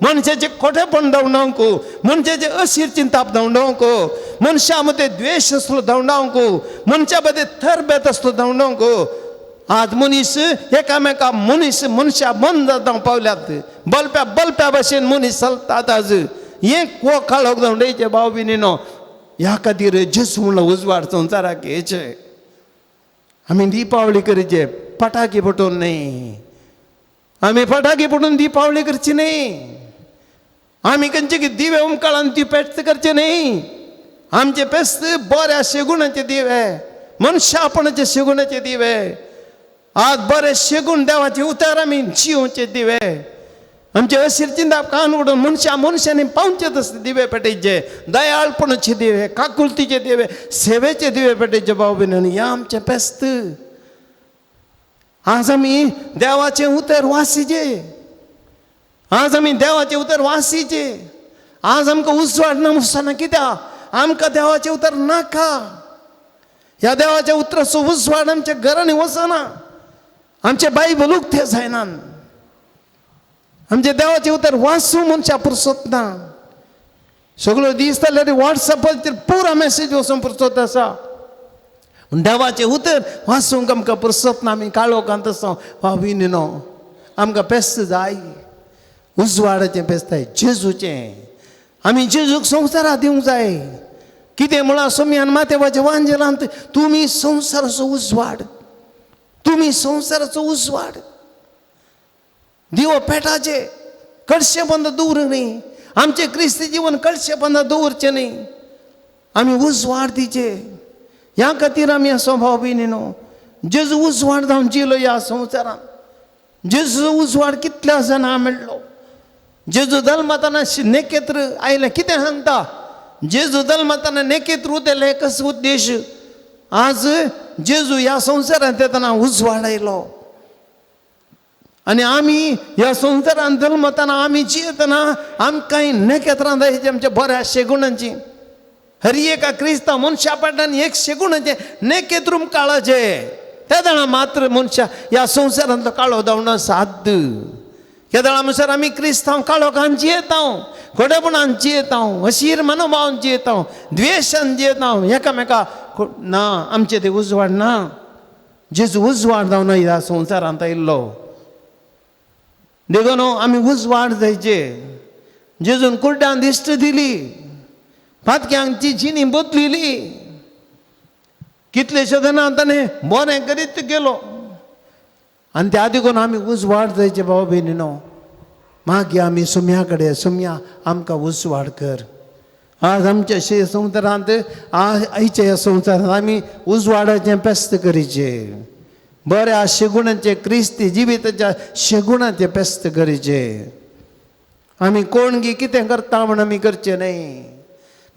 मनशाचें खोटेपण धांवडावंक, मनशाचें अशीर चिंताप धांवडावंक, मनशा मदें द्वेश आसलो धांवडावंक, मनशा मदें थरभेद आसलो धांवडावंक. आज मनीस एकामेका मनीस मनशा बंद जावंक पावल्यात. बलप्या बलप्या भशेन मनीस चलतात आज. हें को काळोख धांवडायचें भाव भयणीनो. ह्या खातीर जेजू म्हणलो उजवाड संवसाराक येचें. आमी दिपावली करचे, पटाके फुटोवन न्हय. आमी फटाके फुटोवन दिपावली करची न्हय. आमी खंयचे की दिवे उमकाळान ती पेट करचे न्हय. आमचे पेस्त बऱ्या शेगुणाचे दिवे, मनशापणाचे शेगुणाचे दिवे. आज बरे शेगूण देवाचे उतर आमी जियोवचे दिवे. आमचे अशीर चिंताप कान उडून मनशां मनशांनी पावचे तसले दिवे पेटयचे, दयाळपणाचे दिवे, काकुलतीचे दिवे, सेवेचे दिवे पेटयचे भाव भयणींनो. ह्या आमचें पेस्त. आज आमी देवाचें उतर वासीचे, आज आमी देवाचें उतर वासीचे. आज आमकां उजवाड ना वचना कित्याक? आमकां देवाचें उतर नाका. ह्या देवाच्या उतराचो उजवाड आमच्या घरांनी वचना, आमचें बायबल उक्तें जायना, आमचें देवाचें उतर वाचूं मनशां पुरसत ना. सगळ्यो दीस जाल्यार वॉट्सॅपाचेर पुरा मॅसेज वचूंक पुरसत आसा, पूण देवाचें उतर वाचूंक आमकां पुरसत ना. आमी काळोखांत आसा भाव भयणींनो. आमकां पेस्त जाय, उजवाडाचें पेस्त जाय, जेजूचें. आमी जेजूक संवसाराक दिवंक जाय. कितें म्हळां सोम्यान मातेवाच्या वांजेलांत, तुमी संवसाराचो उजवाड, तुमी संवसाराचो उजवाड. दिवो पेटाचे कळशे बंद दवरूं न्ही, आमचें क्रिस्ती जिवन कळशे बंद दवरचें न्ही, आमी उजवाड दिचे. ह्या खातीर आमी असो भाव भयणींनो, जेजू उजवाड जावन जिलो ह्या संवसारांत. जेजू उजवाड कितल्या जाणां मेळ्ळो. जेजू जल्मताना नेकेत्र आयलें. कितें सांगता? जेजू जल्मताना नेकेत्र उदेलें कसो उद्देश? आज जेजू ह्या संवसारांत येतना उजवाड आयलो आनी आमी ह्या संवसारांत जल्मताना आमी जियेतना आमकां नेकेत्रां जाय आमच्या बऱ्या शेगुणांची. हर एका क्रिस्तांव मनशा फाटल्यान एक शेगुणाचें नेकेत्रूम काळाचें. तेदळा मात्र मनशा ह्या संवसारांतलो काळो धांवणो साध्य. केदळा म्हणसर आमी क्रिस्तांव काळोखान जियेता, खोटेपणान जियेता, अशीर मनोभावान जियेता, द्वेशान जियेता, एकामेका ना आमचें ते उजवाड ना. जेजू उजवाड जावन ह्या संवसारांत आयिल्लो, देखून आमी उजवाड जायचे. जेजून कुड्ड्यान दिश्ट दिली, पातक्यांक ती जिणी बदलिली, कितलेशे जाणां ताणें बरें करीत गेलो. आनी त्या देखून आमी उजवाड जायचे भाव भयणींनो. मागीर आमी सुम्या कडेन, सुम्या आमकां उजवाड कर. आज आमच्या शे संवसारांत, आयच्या ह्या संवसारांत आमी उजवाडाचें पेस्त करीचे, बऱ्या शेगुणाचें क्रिस्ती जिविताच्या शेगुणाचें पेस्त करीचे. आमी कोण गी कितें करता म्हण आमी करचें न्हय,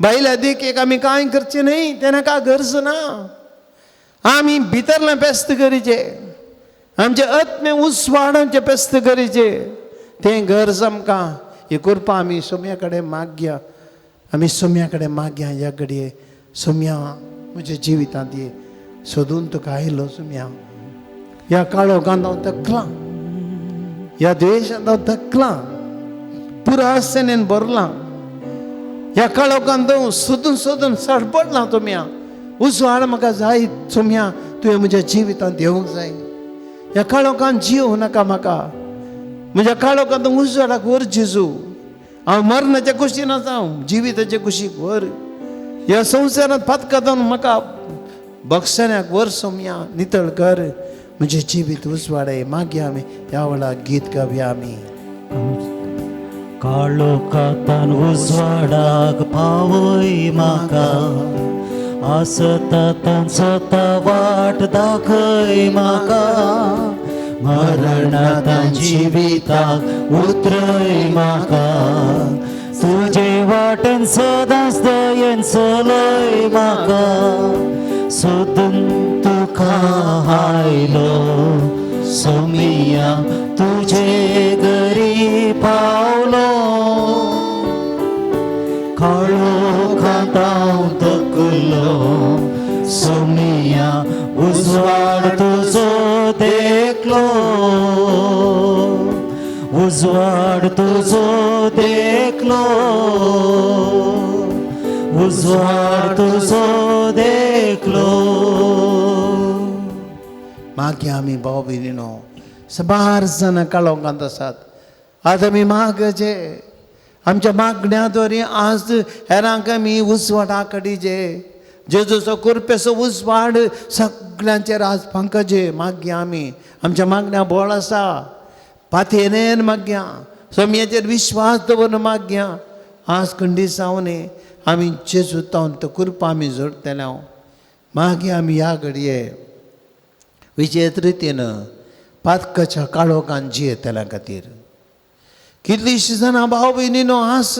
बायल्या देखीक आमी कांय करचें न्हय, तेन्ना काय गरज ना. आमी भितरलें पेस्त करीचे, आमचे आत्मे उजवाडाचें पेस्त करीचे, तें गरज आमकां. ही कृपा आमी सोम्या कडेन मागया, आमी सोम्या कडेन मागया. ह्या घडये सोम्या म्हज्या जिवितांत ये, सोदून तुका आयलो सोम्या. ह्या काळोखांत हांव थकलां, ह्या द्वेशांत हांव थकलां, पुरा सेनेन भरलां. ह्या काळोखांत हांव सोदून सोदून सडपडलां. सोम्या उजवाड म्हाका जाय, सोम्या तुवें म्हज्या जिवितांत येवंक जाय. ह्या काळोखांत जियोवं नाका म्हाका, म्हज्या काळोखांत उजवाडाक व्हर जेजू. हांव मरणाच्या कुशीन आसा, हांव जिविताच्या कुशीक व्हर. ह्या संवसारांत फातका जावन म्हाका बक्षण्याक व्हर सोम्या, नितळ कर म्हजें जिवीत उजवाडे. मागीर आमी ह्या वेळार गीत गावया आमी. काळोखांतान उजवाडाक पावय म्हाका, आसता तांचो वाट दाखय म्हाका, मरणांत जिविताक उतरय म्हाका, तुजे वाटेन सदांच दयेन चलय म्हाका, सोदून तुका आयलो सोमिया तुजे घरी पावलो, काळोखांत हांव थकलो सोमिया उजवाड तुजो देखलो, उजवाड तुजो देखलो, उजवाड तुजो देखलो. मागीर आमी भाव भयणीनो साबार जाणां काळोखांत आसात. आज आमी मागचे, आमच्या मागण्या द्वारे आज हेरांक आमी उजवाड आकडीचे, जेजूचो कृपेचो उजवाड सगळ्यांचेर आज फांकचे. मागया आमी, आमच्या मागण्या बळ आसा, पातयेन मागया, सोमयाचेर विश्वास दवरून मागया. आज खंडीत जावं न्ही, आमी जेजू तावन तो कृपा आमी जोडटले. मागीर आमी ह्या घडये विजेत रितीन पातकाच्या काळोखान जियेतल्या खातीर कितलींशीं जाणां भाव भयणीनो आस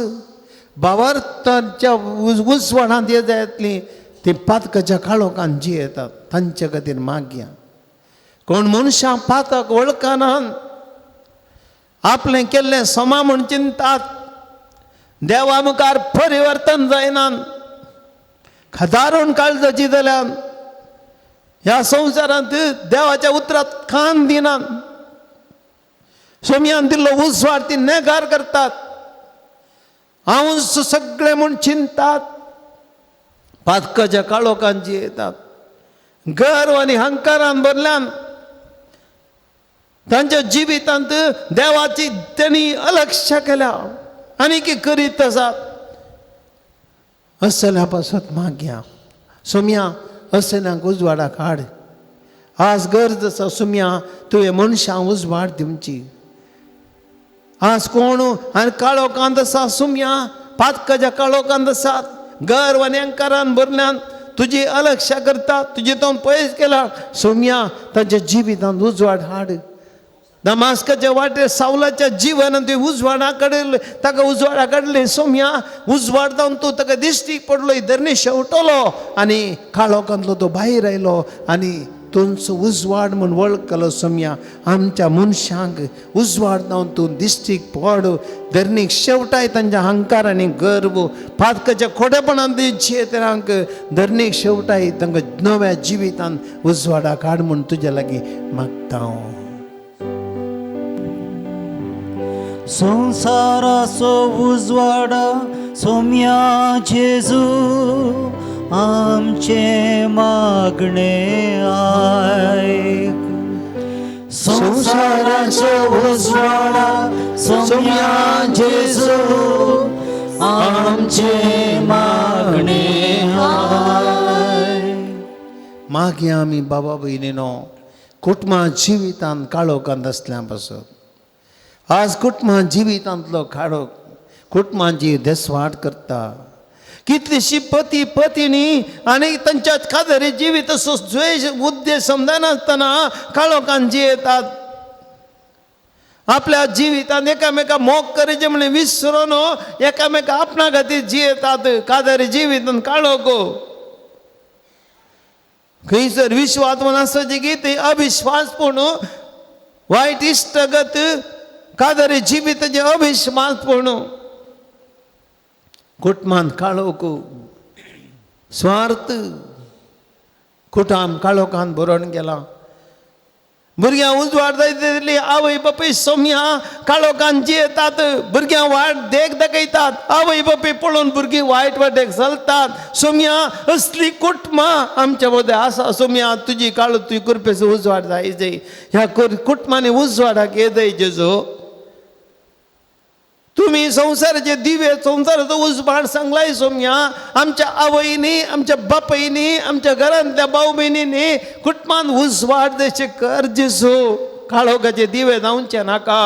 भावार्थाच्या उजवाडांत येतलीं ती पातकाच्या काळोखान जियेतात तांचे खातीर मागया. कोण मनशां पातक वळखनात, आपलें केल्लें समा म्हूण चिंतात, देवा मुखार परिवर्तन जायना, खदारून काळजाची जाल्यान ह्या संवसारांत देवाच्या उतरात कान दिनात, सोमयान दिल्लो उजवाड ती नेगार करतात, हांव सगळें म्हूण चिंतात, पातकाच्या काळोखान जियेतात, गर्व आनी हंकारान भरल्यान तांच्या जिवितांत देवाची तेणी अलक्ष केल्या आनी की करीत आसात. असल्या पासत मागया सोमया असल्यांक उजवाडाक हाड. आज गरज आसा सोमया तुवें मनशां उजवाड दिवची. आज कोण आनी काळोखांत आसा सोमया, पातकाच्या काळोखांत आसात, गर्व आनी अहंकारान भरल्यान तुजी अलक्षा करतात, तुजी तो पयस केला सोमया तांच्या जिवितांत उजवाड हाड. दमास्काच्या वाटेर सावलाच्या जिवनान तुवें उजवाडा काडले, ताका उजवाडा काडले सोमया, उजवाड जावन तूं ताका दिश्टीक पडलो, धरणी शेवटलो आनी काळोखांतलो तो भायर आयलो आनी तुमचो उजवाड म्हूण वळखलो सोमया. आमच्या मनशांक उजवाड जावन तूं दिश्टीक पड, धरणीक शेवटाय तांच्या अहंकार आनी गर्व, पातकाच्या खोटेपणान जियेतल्यांक धरणीक शेवटाय, तांकां नव्या जिवितान उजवाडा काड म्हूण तुज्या लागीं मागता हांव. संसाराचो उजवाडा सोम्या जेजू आमचे मागणे आयक. संसाराचो उजवाडा सोम्या जेजू आमचे मागणे आयक. मागीर आमी बाबा भयणीनो कुटुंबा जिवितान काळोखांत आसल्या पासत आज कुटुंबा जिवितांतलो काळोख कुटुंबांची देसवाट करता. कितलीशी पती पतिनी आनी तांच्या खादरी जिवीत असो द्वेश उद्देश समजनासतना काळोखान जियेतात. आपल्या जिवितांत एकामेका मोग करचे म्हण विसरून एकामेका आपणा खातीर जियेतात. कादरी जिवितांत काळोख खंयसर विश्वास म्हण आसचे की ते अविश्वास पूण वायट इश्टगत कादरी जिविताचे अविश्वास पूण कुटुंबांत काळोख स्वार्थ कुटाम काळोखान भरून गेला. भुरग्यां उजवाड जायत तितली आवय बापूय सोमया काळोखान जियेतात, भुरग्यां वाट देख दाखयतात, आवय बापूय पळोवन भुरगीं वायट वाटेक चलतात. सोमया असली कुटुंबां आमच्या मदें आसा. सोमया तुजी काळो तुजी कृपेचो उजवाड जाय जाय ह्या कुटुंबांनी उजवाडाक येदय जेजू. तुमी संवसाराचे दिवे, संवसाराचो उजवाड सांगलाय सोमया. आमच्या आवयनी, आमच्या बापायनी, आमच्या घरांतल्या भाव भयणींनी कुटुंबान उजवाड जशें कर जेजू. काळोखाचे दिवे जावचे नाका.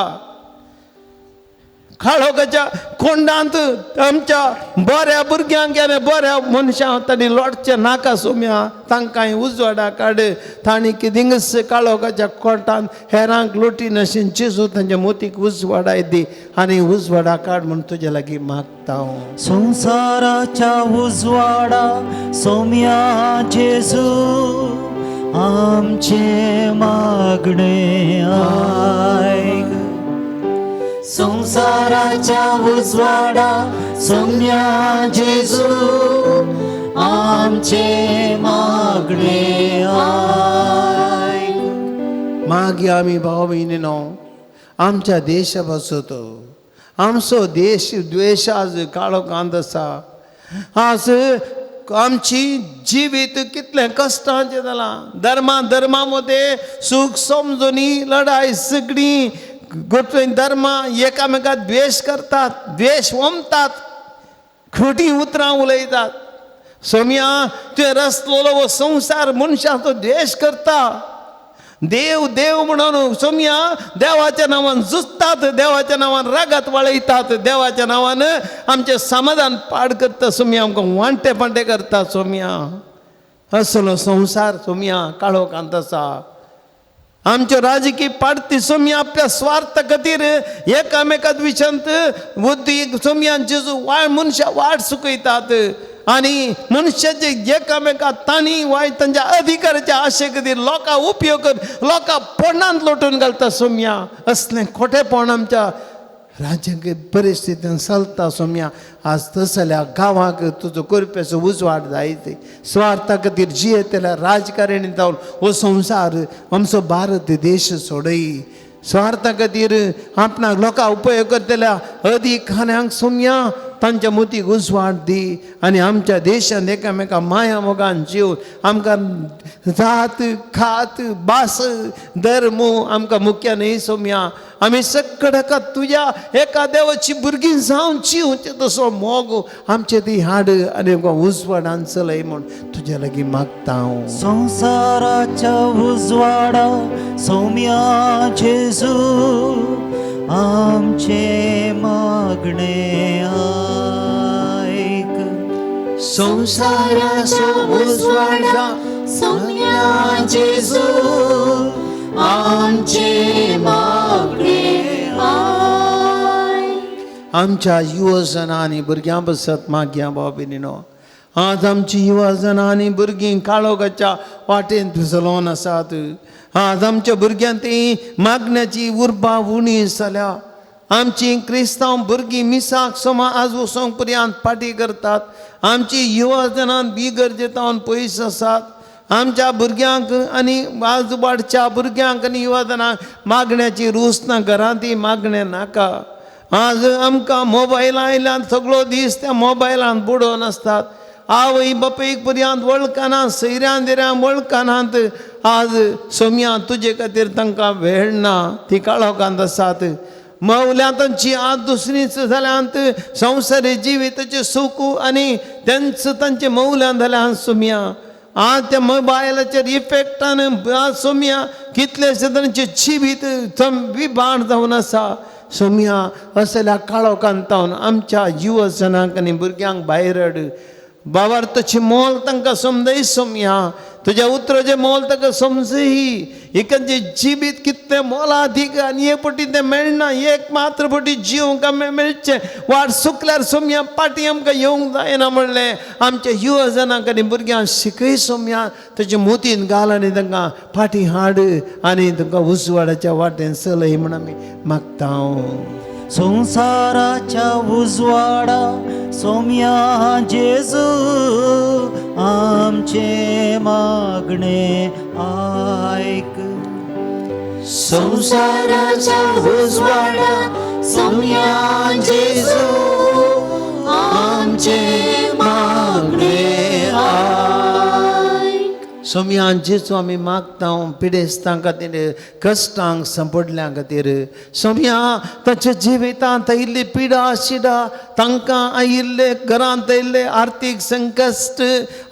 काळोखाच्या कोंडांत आमच्या बऱ्या भुरग्यांक आनी बऱ्या मनशांक तांणी लोटचें नाका सोमया. तांकां उजवाडा काड, तांणी कितेंच काळोखाच्या कोटांत हेरांक लोटी नाशीन जेजू तांच्या मोतीक उजवाडाय दी आनी उजवाडा काड म्हूण तुज्या लागीं मागता हांव. संसाराच्या उजवाडा सोम्या जेजू आमचे मागणे आयक. संसाराच्या उजवाडा सोम्या जेजू आमचे मागणे आयक. मागीर आमी भाव भयणीनो आमच्या देशा पासत आमचो देश द्वेश आज काळोखांत आसा. आज आमची जिवीत कितलें कश्टांचें जालां. धर्मा धर्मा मदें सूख समजुनी लडाय सगळीं गोठून धर्मा एकामेकाक द्वेश करतात, द्वेश ओमतात, खोटी उतरां उलयतात. सोमया तुवें रचलोलो हो संवसार मनशाचो द्वेश करता. देव देव म्हणून सोमया देवाच्या नांवान झुजतात, देवाच्या नांवान रागात वळयतात, देवाच्या नांवान आमचें समाधान पाड करता सोमया, आमकां वांटे पांटे करता सोमया. असलो संवसार सोमया काळोखांत आसा. आमच्यो राजकीय पार्टी सोमया आपल्या स्वार्थ खातीर एकामेकात विशांत बुद्धी सोमया जेजू वाय मनशां वाट चुकयतात आनी मनशाचे एकामेका तांणी वायट तांच्या अधिकाराच्या आशे खातीर लोकां उपयोग कर लोकां पोंडांत लोटून घालता सोमया. असलें खोटेपण आमच्या राज्याक परिस्थितीन चलता सोमया. आज तसल्या गांवाक तुजो करप्याचो उजवाड जायत. स्वार्था खातीर जियेतल्या राजकारणी जावन हो संवसार आमचो भारत देश सोडय. स्वार्था खातीर आपणाक लोकां उपयोग करतल्या अधिकाऱ्यांक सोमया तांच्या मोतीक उजवाड दी आनी आमच्या देशांत एकामेका माया मोगान जीव आमकां जात खात भास धर्म आमकां मुख्य न्हय सोमया. आमी सगळ्या तुज्या एका देवाची भुरगीं जावन जिवचे तसो मोग आमचे ती हाड आनी आमकां उजवाडान चलय म्हूण तुज्या लागीं मागता हांव. संवसाराच्या उजवाडा सौम्या जेजू आमचे मागणे आयक. संवसाराच्या उजवाडा सौम्या जेजू आमचे मागणे आयक. आमच्या युवजनां आनी भुरग्यां बसत मागया भाव भयणीनो. आज आमची युवजनां आनी भुरगीं काळोखाच्या वाटेन चलोवन आसात. आज आमच्या भुरग्यां ती मागण्याची उर्बा उणी जाल्या. आमची क्रिस्तांव भुरगीं मिसाक सोमा आज वचोंक पर्यंत पाटी करतात. आमची युवजनां बिगर्जेतावन पयस आसात. आमच्या भुरग्यांक आनी आज वाडच्या भुरग्यांक आनी युवजनांक मागण्याची रूच ना, घरांत ती मागणें नाका. आज आमकां मोबायलां आयल्यान सगळो दीस त्या मोबायलान बुडोवन आसतात. आवय बापायक पर्यंत वळखना, सैऱ्यां देऱ्यां वळखनात. आज सोमया तुजे खातीर तांकां वेळ ना, ती काळोखांत आसात. मौल्यां तांची आज दुसरीच जाल्यांत संवसारी जिविताचें सूख आनी तेंच तांचें मौल्यां जाल्यान सोमया. आज त्या मोबायलाचेर इफेक्टान आज सोमया कितलेशे तांचें जिवीत विबाण जावन आसा. सोमया असल्या काळोखांत आमच्या युवजनांक आनी भुरग्यांक भायर हाड. बाबार तुजें मोल तांकां समजय सोमया, तुज्या उतराचें मोल ताका समजय. एकाचें जिवीत कितलें मोलादीक आनी एक पटी तें मेळना, एक मात्र पटी जिवंक आमी मेळचें. वाट सुकल्यार सोमया पाटी आमकां येवंक जायना म्हणलें आमच्या युवजनांक आनी भुरग्यांक शिकय सोमया. ताचे मोतीन घाल आनी तांकां फाटी हाड आनी तांकां उजवाडाच्या वाटेन चलय म्हूण आमी मागता. संवसाराच्या उजवाडा सौम्या जेजू आमचे मागणे आयक. संवसाराच्या उजवाडा सौम्या जेजू आमचे मागणे आयक. सोमया जेजू आमी मागता पिडेस्तां खातीर, कश्टांक सांपडल्या खातीर. सोमया तांच्या जिवितांत आयिल्ली पिडा शिडा, तांकां आयिल्ले घरांत आयिल्ले आर्थीक संकश्ट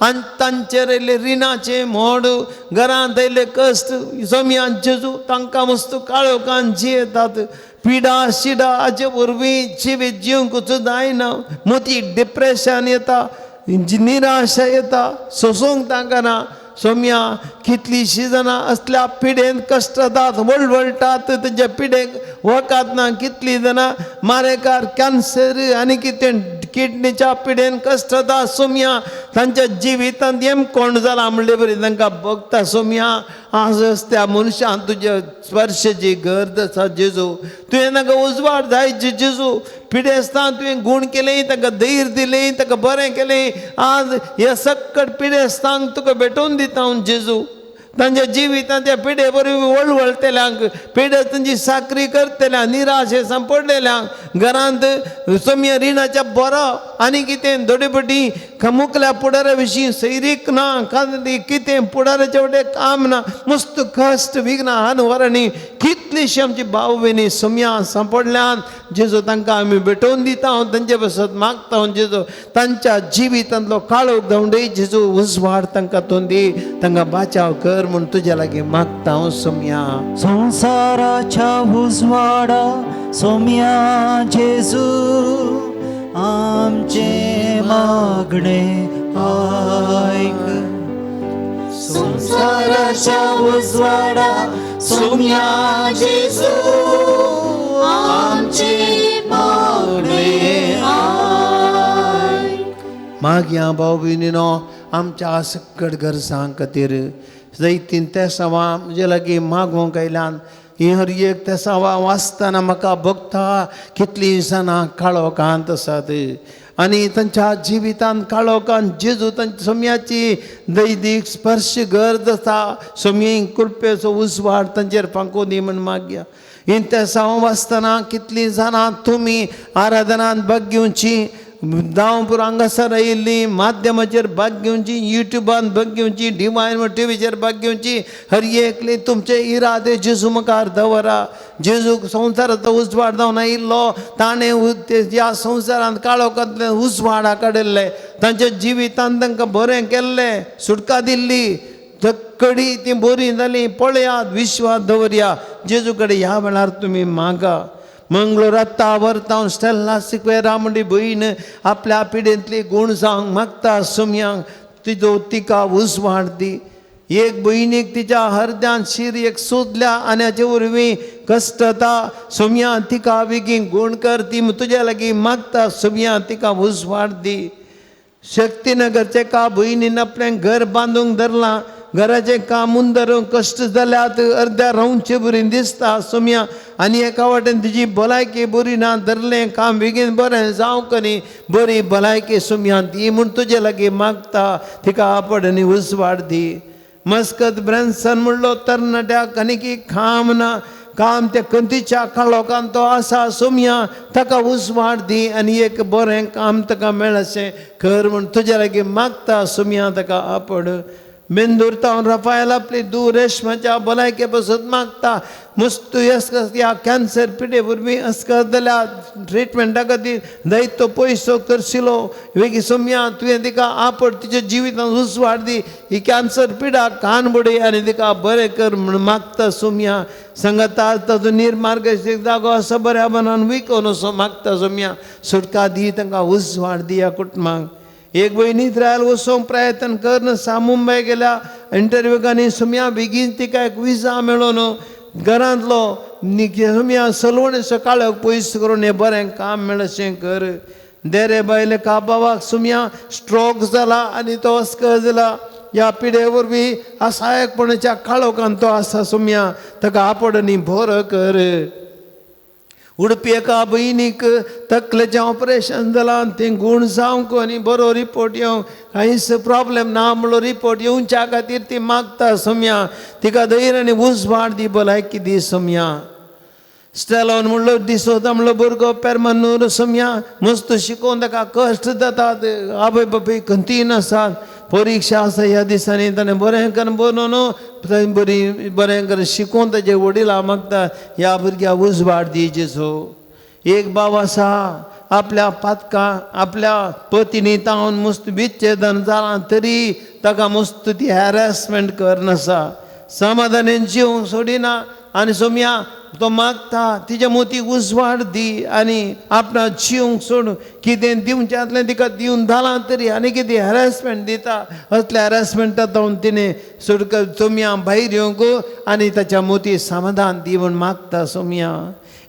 आनी तांचेर आयिल्ले रिणाचें मोड, घरांत आयिल्ले कश्ट. सोमया जेजू तांकां वस्तू काळोखान जियेतात. पिडा शिडा हाचे वरवीं जिवीत जिवंकूच जायना. मोती डिप्रेशन येता, निराशा येता, सोसूंक तांकां ना. सोमया कितलींशीं जाणां असल्या पिडेन कश्टतात, वळवळटात, तेंच्या पिडेक वखद ना. कितलीं जाणां मारेकार कॅन्सर आनी कितें किडनीच्या पिडेन कश्टतात. सोमया तांच्या जिवितांत एम कोण जाला म्हणले बरी तांकां भोगता. सोमया आज त्या मनशान तुज्या स्पर्शाची गरज आसा जेजू. तुवें तांकां उजवाड जाय जेजू. पिडेस्तान तुवें गूण केलें, तांकां धैर्य दिलें, तांकां बरें केलें. आज ह्या सक्कड पिडेस्तांक तुका भेटोवन दिता हांव जेजू. तांच्या जिवितांत त्या पिडे वरवीं वळवळटल्यांक, पिडे तांची साकरी करतल्यांक, निराशे सांपडलेल्यांक, घरांत सोमया रिणाच्या बरो आनी कितें दोडे पटी मुकल्या पुडाऱ्या विशीं सैरीक ना, कितें पुडाऱ्याचे वटेन काम ना, मस्त कश्ट विघ्न हान वरणी कितलीशी आमची भाव भयणी सोमया सांपडल्यान जेजू तांकां आमी भेटोवन दिता हांव, तांचे पासत मागता हांव जेजू. तांच्या जिवितांतलो काळोख धांवडय जेजू, उजवाड तांकां तूं दी, तांकां बाचाव कर. कर म्हूण तुज्या लागीं मागता हांव सोमया. संवसाराच्या उजवाडा सोम्या जेजू आमचे मागणे आयक. संसाराच्या उजवाडा सोम्या जेजू आमचे मागणे आयक. मागया भाव भयणीनो आमच्या सकट गरजां खातीर जैतीन तेसांवां म्हजे लागीं मागूंक आयल्यान ही हर एक तेसांवां वाचतना म्हाका भोगता कितलीं जाणां काळोखांत आसात आनी तांच्या जिवितांत काळोखांत जेजू तांच्या सोम्याची दैदीक स्पर्श गरज आसा. सोमये कृपेचो उजवाड तांचेर फांकून दी म्हूण मागया. ही तेसांवां वाचतना कितलीं जाणां तुमी आराधनांत भाग घेवची, दावपूर हांगासर आयिल्ली माध्यमाचेर भाग घेवची, युट्युबान भाग घेवची, डिवायन टिवीचेर भाग घेवची. हर एकली तुमचे इरादे जेजू मुखार दवरा. जेजू संवसाराचो उजवाड जावन आयिल्लो, ताणें ह्या संवसारांत काळोखांतल्यान उजवाडा काडिल्ले, तांच्या जिवितांत तांकां बरें केल्लें, सुटका दिल्ली, तकडी ती बरी जाली. पळयात, विश्वास दवरया जेजू कडेन. ह्या वेळार तुमी मागा. मंगळूर व्हरता स्टेल्ला सिक्वेरा म्हणटी भयण आपल्या पिडेंतली गूण जावंक मागता सोमयांक तिजो तिका उजवाड दी. एक भयणीक तिच्या हरद्यान शीर एक सोदल्या आनी हाचे वरवीं कश्टता सोमया तिका बेगीन गूण कर. ती तुज्या लागीं मागता सोमया तिका उजवाड दी. शक्तीनगरचे एका भयणीन आपलें घर बांदूंक धरलां, घराचें काम धरूंक कश्ट जाल्यात, अर्द्या रावचे बरी दिसता सोमया आनी एका वाटेन तिजी भलायकी बरी ना, धरलें काम बेगीन बरें जावंक न्ही, बरी भलायकी सोमया ती म्हूण तुजे लागीं मागता, तिका आपड आनी उजवाड दी. मस्कत ब्रॅन्सन म्हणलो तरणाट्याक आनी काम ना, काम त्या कंतीच्या काळोखान तो आसा सोमया ताका उजवाड दी आनी एक बरें काम ताका मेळशें कर म्हूण तुज्या लागीं मागता सोमया ताका आपड. बेंदूर तावन रफायल आपली दूर रेशमाच्या भलायके पसून मागता, मुस्तू अस्कस ह्या कॅन्सर पिडे वरवीं अस्कस जाल्या ट्रिटमेंटा खातीर जायतो पयसो करशिलो. वेगीं सोमया तुवें तिका आपड, तिच्या जिवितांत उजवाड दी, ही कॅन्सर पिडा कान बुडय आनी तिका बरें कर म्हूण मागता सोमया. सांगता ताजो निर्मार्ग जागो आसा बऱ्या मनान विकोन असो मागता सोमया. सुटका दी तांकां, उजवाड दी ह्या कुटुंबाक. एक भयणी इस्रायल वचोंक प्रयत्न कर सा मुंबय गेल्या इंटरव्यूक आनी सोमया बेगीन तिका एक विजा मेळोन घरांतलो सोमया सलवण सकाळक पयस करून हें बरें काम मेळशें कर. देरे बायले का बाबाक सोमया स्ट्रोक जाला आनी तो अस्कर जाला, ह्या पिडे वरवीं असहायकपणाच्या काळोखान तो आसा सोमया ताका आपड आनी बरो कर. उडपी एका भयणीक तकलेचें ऑपरेशन जालां, तें गूण जावंक आनी बरो रिपोर्ट येवंक कांयच प्रॉब्लेम ना म्हणलो रिपोर्ट येवच्या खातीर ती मागता सोमया तिका धैर्य आनी उजवाड दी, भलायकी दी सोमया. स्टेलोन म्हणलो दिसोता म्हणलो भुरगो पेरमनूर सोमया मस्त शिकोवन ताका कश्ट जातात, आवय बापूय खंतीन आसात, परिक्षा आसा ह्या दिसांनी ताणें बरें करून बरोवन बरी बरें करून शिकोवन ताजे वडिलां मागता ह्या भुरग्याक उजवाड दी जेजू. एक बाब आसा आपल्या पातकां आपल्या पतीनी तावन मस्त विच्छेदन जालां तरी ताका मस्त ती हॅरेसमेंट करनासा, समाधानेन जिवंक सोडिना आनी सोमया तो मागता तिच्या मोतीक उजवाड दी आनी आपणा जिवंक सोडून कितें दिवच्यांतलें तिका दिवन जालां तरी आनी कितें हॅरेसमेंट दिता, असल्या हॅरेसमेंटा जावन तिणें सोडक सोमया भायर येवंक आनी ताच्या मोती समाधान दी म्हूण मागता सोमया.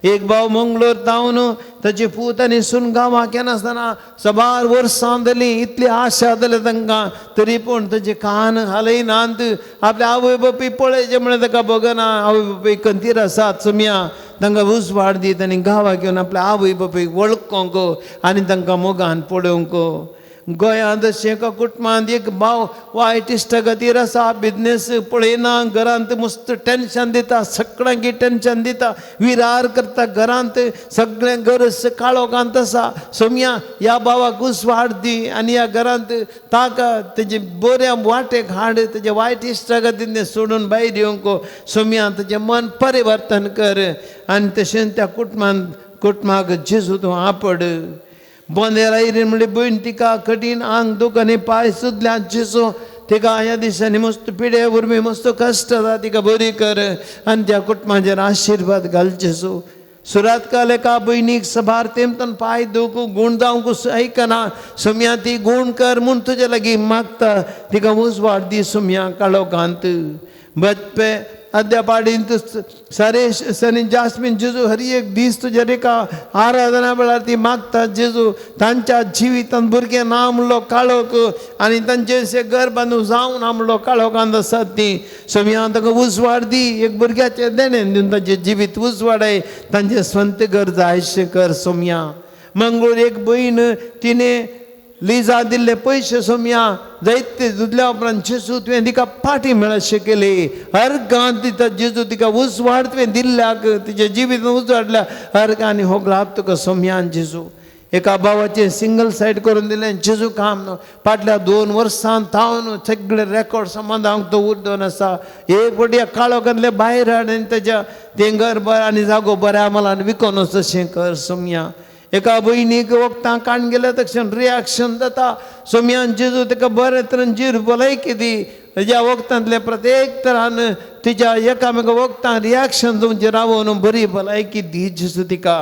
एक भाव मंगळूर तावन ताचे पूत आनी सून गांवाक येनासतना साबार वर्सां जालीं, इतली आशा जाली तांकां तरी पूण ताचे कान हालयनात, आपल्या आवय बापूय पळयचें म्हणल्यार ताका बगना, आवय बापूय कंतीर आसात सोमया तांकां उजवाड दीत आनी गांवाक येवन आपल्या आवय बापूयक वळखोंक आनी तांकां मोगान पळोवंक. गोंयांत अशें एका कुटुंबांत एक भाव वायट इश्टा खातीर आसा, बिजनेस पळयना, घरांत मस्त टेंशन दिता, सगळ्यांकी टेंशन दिता, विरार करता, घरांत सगळें गरज काळोखांत आसा सोमया ह्या भावाक उजवाड दी आनी ह्या घरांत ताका तेजे बऱ्या वाटेक हाड, तेजे वायट इश्टा खातीर तें सोडून भायर येवंक सोमया तेजें मन परिवर्तन कर आनी तशेंच त्या कुटुंबांत कुटुंबाक जेजू तूं आपड. बोंदेर आयरी म्हणली भयण तिका कठीण आंग दूख आनी पांय सुजल्या जेजू तिका ह्या दिसांनी मस्त पिडे वरवीं मस्त कश्ट जाता तिका बरी कर आनी त्या कुटुंबाचेर आशिर्वाद घाल जेजू. सुरात काल एका भयणीक सभार तेमतन पांय दुखू गूण जावंक आयकना सोम्या ती गूण कर म्हूण तुजे लागीं मागता तिका उजवाड दी सोम्या काळोखांत. बचपे अद्यापाडींत सरेश सनी जास्मीन जेजू हर एक दीस तुज्या रेका आराधना वेळार ती मागता जेजू तांच्या जिवितांत भुरगें ना म्हणलो काळोख आनी तांचे घर बांदून जावन ना म्हणलो काळोखांत आसात ती सोम्या तांकां उजवाड दी एक भुरग्याचें देणें दिवन तांचें जिवीत उजवाडाय तांचें स्वंत घर जायशें कर सोम्या. मंगळूर एक भयण तिणें लिजा दिल्ले पयशे सोम्या जायते दुदल्या उपरांत जेजू तुवें तिका फाटी मेळशें केली हर गांत दिता जेजू तिका उजवाड तुवें दिल्ल्याक तिच्या जिवीत उजवाडल्या हर गांनी हो ग्लाब तुका सोम्यान जेजू. एका भावाचें सिंगल सायड करून दिलें जेजू काम फाटल्या 2 वर्सां थावन सगळे रेकॉर्ड संबंद हांव तो उरदोन आसा एक फावटी ह्या काळोखांतले भायर हाड आनी तेज्या तें घर बरें आनी जागो बऱ्या मालान विकोन वचशें कर सोम्या. एका भयणीक वखदां काडून गेल्या तक्षण रिएक्शन जाता सोम्यान जेजू ताका बरें तरेन जीर भलायकी दी हेज्या वखदांतले प्रत्येक तरान तिच्या एकामेका वखदां रिएक्शन जावचें रावोन बरी भलायकी दी जेजू तिका.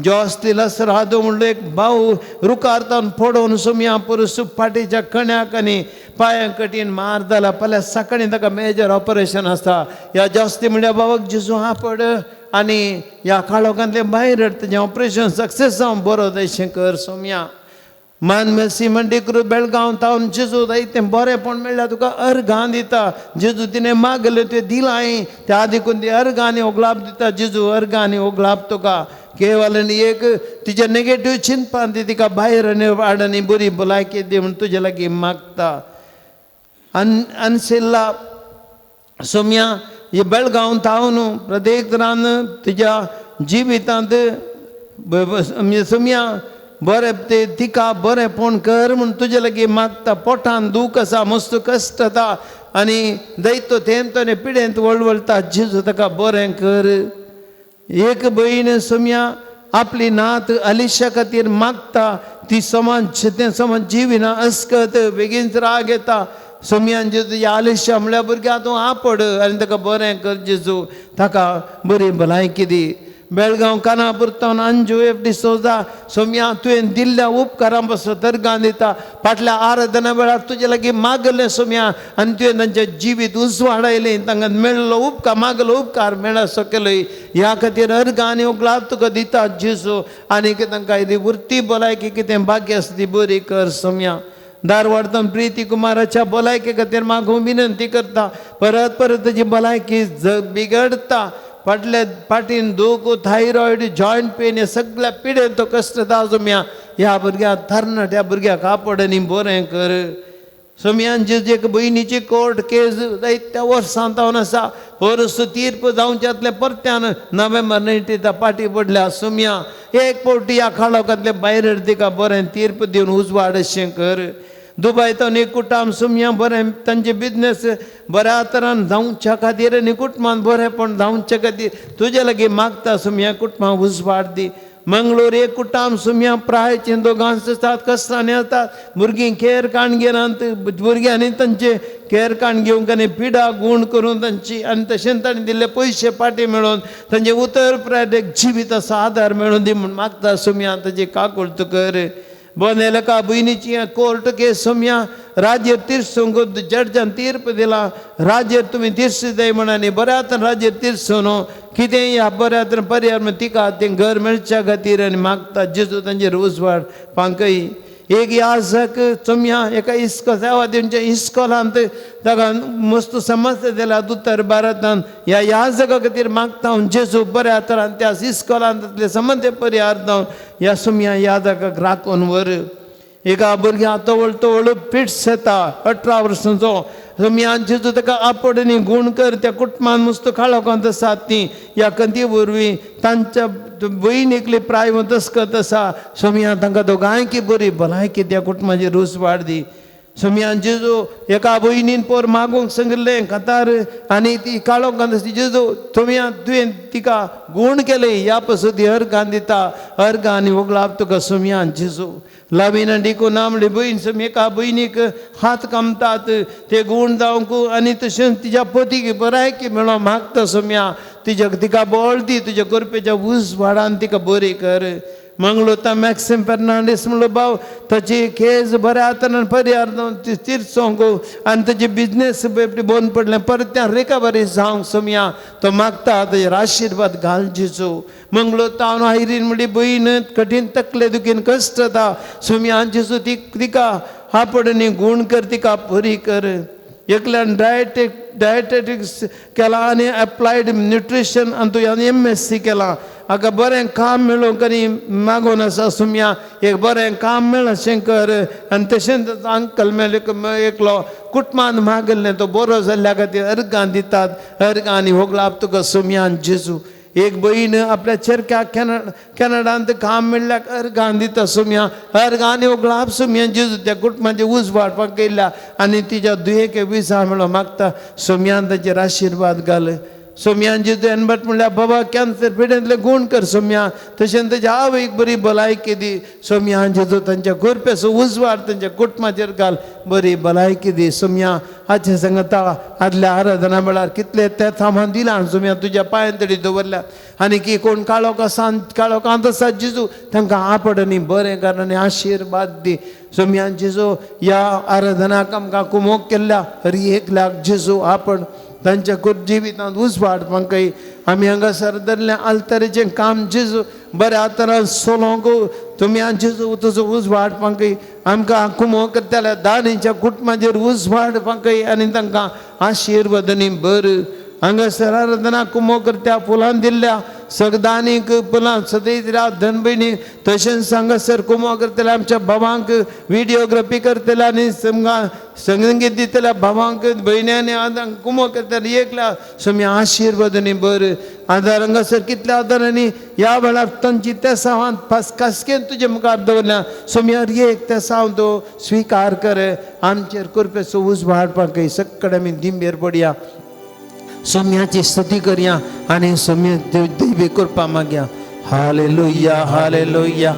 जॉस्ती लसरादो म्हणलो एक भाव रुकारतान पडोवन सोम्या पुरूस फाटीच्या कण्याक आनी पांयां कठीण मार जाला फाल्यां सकाळीं ताका मेजर ऑपरेशन आसा ह्या जास्ती म्हणल्या बाबाक जेजू हा पड आनी ह्या काळोखांतलें भायर तेजें ऑपरेशन सक्सेस जावन बरो जायशें कर सोम्या. मान मेसी मंडीकृत बेळगांव तावन जेजू जायतें बरेंपण मेळ्ळ्या तुका अर्घां दिता जेजू तिणें मागलें तुवें दिलां त्या देखून ती अर्घांनी ओगलाप दिता जेजू अर्घांनी ओगलाप तुका. केवल आनी एक तिच्या नेगेटीव चिंतपान ती तिका भायर आनी वाड आनी बरी भलायकी दी म्हूण तुजे लागीं मागता. अनसिल्ला सोम्या हे बेळगांव तावन प्रत्येक तरान तिच्या जिवितांत सोम्या बरें ते तिका बरेंपण कर म्हूण तुजे लागीं मागता. पोटान दूख आसा मस्त कश्ट जाता आनी दैतो तेमतो आनी पिडेंत वळवळटा जेजू ताका बरें कर. एक भयण सोम्या आपली नात अलिशा खातीर मागता ती समाज तें समाज जिविना अस्कत बेगीनच राग येता सोम्यान जेजू ह्या आलिशा म्हणल्यार भुरग्या तूं आपड आनी ताका बरें कर जेजू ताका बरी भलायकी दी. बेळगांव कानापूर तावन अंजू एफ डिसोजा सोम्या तुवें दिल्ल्या उपकारां पासून दर्गां दिता फाटल्या आराधना वेळार तुजे लागीं मागलें सोम्या आनी तुवें तांचें जिवीत उजवाडायलें तांकां मेळ्ळो उपकार मागलो उपकार मेळसो केलो ह्या खातीर अर्गां आनी उगलाब तुका दिता जेजू आनी तांकां वृत्ती भलायकी कितें भाग्य आसा ती बरी कर सोम्या. धारवाडतान प्रिती कुमाराच्या भलायके खातीर मागूं विनंती करता परत परत ताजी भलायकी बिगडता फाटल्या फाटीन दूख थायरॉयड जॉयंट पेन हे सगळ्या पिडेन तो कश्ट जाता सोम्या ह्या भुरग्याक तरणाट्या भुरग्याक कापड आनी बरें कर सोम्यान जेजू. एक भयणीची कोर्ट केस जायत्या वर्सां जावन आसा परस तीर्प जावच्यांतले परत्यान नोव्हेंबर 19 फाटीं पडल्या सोम्या एक फावटी ह्या काळोखांतले भायर तिका बरें तीर्प दिवन उजवाड अशें कर. दुबय तावन एक कुटाम सोम्या बरें तांचे बिजनेस बऱ्या तरान जावच्या खातीर आनी कुटुंबान बरेंपण जावच्या खातीर तुजे लागीं मागता सोम्या कुटुंबां उजवाड दी. मंगळूर एक कुटाम सोम्या प्रायचें दोगांच आसात कश्टांनी आसात भुरगीं केर काण घेनात भुरग्यांनी तांचे केर काण घेवंक आनी पिडा गूण करून तांची आनी तशेंच तांणी दिल्ले पयशे फाटीं मेळोवन तांचे उतर प्राय एक जिवीत आसा आदार मेळोवन दी म्हूण मागता सोम्या ताची काकुळट कर. बोनेलका भयणीची कोर्ट केस सोम्या राज्यर तिर्सूंक जड्जान तीर्प दिला राज्यर तुमी तिर्स जाय म्हण आनी बऱ्या तरेन राज्यर तिर्सू न्हू कितेंय ह्या बऱ्या तरेन पर्याय म्हण तिका तें घर मेळच्या खातीर आनी मागता जेजू तांचेर उजवाड पांकय. एक याजक चोमया एका इस्कोल सेवा दिवच्या इस्कोलांत ताका मस्त समस्या दिल्या उत्तर भारतान ह्या याजका खातीर मागता हांव जेजू बऱ्या तरान त्या इस्कोलांतले समस्या परिहार जावन ह्या सोम्या याजकाक राखून व्हर. एका भुरग्या तवळ तवळ पिट्स येता 18 वर्सांचो सोम्या जेजू ताका आपड आनी गूण कर त्या कुटुंबान मस्त काळोखांत आसात ती ह्या कंती वरवीं तांच्या भयणीकली प्राय तस्कत आसा सोम्या तांकां दोगांयकी बरी भलायकी त्या कुटुंबाची रूच वाड दी. सोमयान जेजू एका भयणीन पोर मागूंक सांगिल्लें कातार आनी ती काळोख आसली जेजू सोमया तुवें तिका गूण केलें ह्या पासून ती अर्गान दिता अर्गां आनी वगळाप तुका सोमयान जेजू. लावीन डिको ना म्हणली भयण सोम एका भयणीक हात कामतात ते गूण जावंक आनी तशेंच तिज्या पतीक बरायकी मेळो मागता सोमया तिज्या तिका बळ दी तुज्या करपेच्या उजवाडान तिका बरी कर. मंगलोता मॅक्सिम फेर्नांडीस म्हणलो भाव ताची केस बऱ्या हातान परिहार तिरसोंक आनी ताची बिजनेस बंद पडलें परत त्या रिकवरी जावंक सोमया तो मागता ताजेर आशिर्वाद घाल जेजू. मंगलोता आयरीन म्हणली भयण कठीण तकले दुखीन कश्ट जाता सोमया जेजू ती तिका आपडणी गूण कर तिका बरी कर. एकल्यान डायटेटिक्स केला आनी एप्लायड न्युट्रिशन आनी तुवें MSc केलां हाका बरें काम मेळोवंक आनी मागून आसा सोमया एक बरें काम मेळ अशें कर. आनी तशेंच अंकल मेळ्ळे एकलो कुटुंबान मागिल्लें तो बरो जाल्ल्या खातीर अर्गां दितात अर्गां आनी होगलाप तुका सोमयान जेजू. एक भयण आपल्या चेरक्याक कॅनडांत काम मेळ्ळ्याक अर्गां दिता सोमया अर्गां आनी होगलाप सोमया जेजू त्या कुटुंबाचे उजवाड केल्या आनी तिच्या दुयेके विजा मेळो मागता सोमयान ताचेर आशिर्वाद घाल. सोमयान जेजू एनबट म्हणल्यार बाबा कॅन्सर पिडेंतले गूण कर सोमया तशेंच ताच्या आवयक बरी भलायकी दी सोमयान जेजू तांच्या गोरप्याचो उजवाड तांच्या कुटुंबाचेर घाल बरी भलायकी दी सोमया. हाचे सांगता आदल्या आराधना वेळार कितले ते सामान दिलां सोमया तुज्या पांयान तरी दवरल्या आनी की कोण काळोख आसा काळोखांत आसा जेजू तांकां आपड आनी बरें कर आनी आशिर्वाद दी सोमयान जेजू. ह्या आराधनाक आमकां कुमोक केल्ल्या हर एक लाख जेजू आपण तांच्या जिवितांत उजवाड पांकय आमी हांगासर धरलें आल्तरेचें काम जेजू बऱ्या हातान सोलोंक तुमी जेजू तुजो उजवाड पांकय आमकां कुमो करतल्या दानीच्या कुटुंबाचेर उजवाड पांकय आनी तांकां आशिर्वाद आनी बरें. हांगासर आराधना कुमो करत्या फुलां दिल्ल्या सगदानीक फुलां सदैत राव धनभयणी तशेंच हांगासर कुमो करतल्या आमच्या भावांक विडियोग्राफी करतल्या आनी संगीत दितल्या भावांक भयण्यांनी कुमो करतल्या एकल्या सोमी आशिर्वाद आनी बरें. आदार हांगासर कितल्या आदारांनी ह्या वेळार तांची तेसांवान खासकेन तुजे मुखार दवरल्या सोमी हर एक तेसांव तो स्विकार कर आमचेर कृपेचो उजवाड पांकय सगळे आमी दिंबेर पडया सोम्याची स्तुती करया आनी सोम्या दैवी कृपा मागया. Hallelujah hallelujah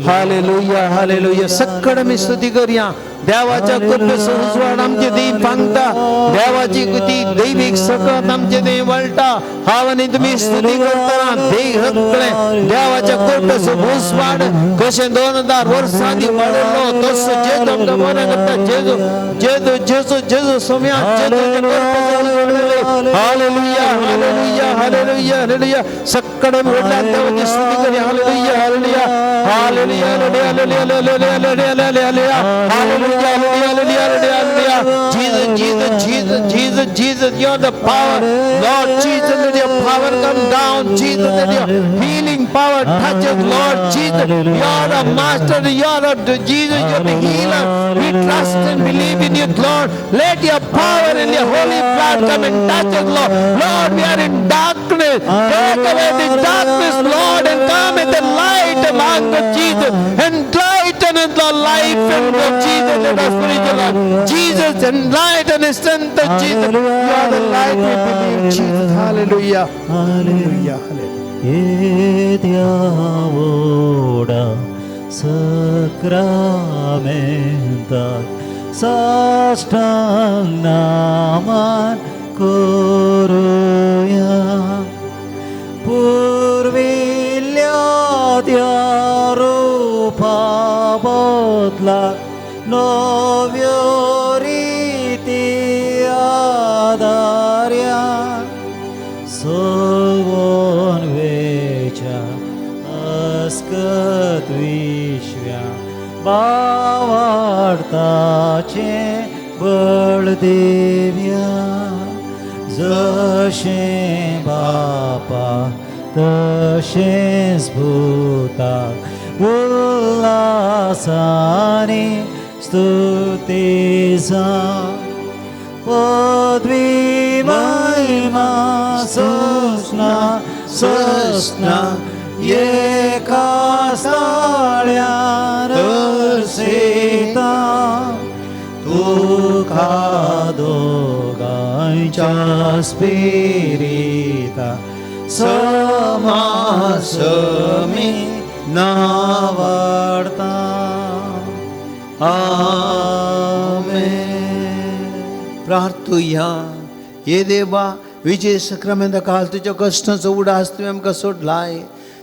hallelujah hallelujah. सगळे आमी स्तुती करया देवाच्या कृपेचो उजवाड आमचे देव पांगता देवाची ती दैवीक सकत आमचे देव वळटा. हांव आनी तुमी स्तुती करतना देह सगळें देवाच्या कृपेचो उजवाड कशें 2000 वर्सां आदीं वाडयलो तसो जेजू आमकां बरें करता. जेजू जेजू जेजू जेजू सोम्या जेजूच्या कृपेचो उजवाड. Hallelujah hallelujah hallelujah hallelujah. सगळे व्हडल्या देवाची स्तुती करूया. Hallelujah hallelujah hallelujah hallelujah hallelujah hallelujah hallelujah hallelujah hallelujah hallelujah. Jesus Jesus Jesus Jesus Jesus, you are the power. Lord Jesus, let your power come down. Jesus, let your healing power touch us. Lord Jesus, you are the master, you are the Jesus, you are the healer. We trust and believe in you, Lord. Let your power and your holy blood come and touch us, Lord. Lord, we are in darkness. Take away the darkness, Lord, and come in the light among the Jesus. Enlighten us the life and the Jesus, let us spiritual life. Jesus, enlighten and strengthen Jesus. You are the light we believe, Jesus. Hallelujah. Hallelujah. Hallelujah. येद्या व्हडा सक्रामेंताक साष्टांग Naaman करुया पुर्विल्ल्या त्या रुपा बदला नव्यो रिती आदार्या सवन वेच्या अस्कत विश्व्या बावार्ताचें बळ दिव्या जशें बापा तशेंच भुताक उल्हासानी स्तुती जावं पदवी महिमा सस्ना सस्ना एका ताळ्यार सीता तूं. तुमच्या स्पिरिता समासमी नावाडता. आमेन. प्रार्थुया. हे देवा, विजय सक्रामेंत काल तुज्या कश्टांचो उडास तुवें आमकां सोडलाय.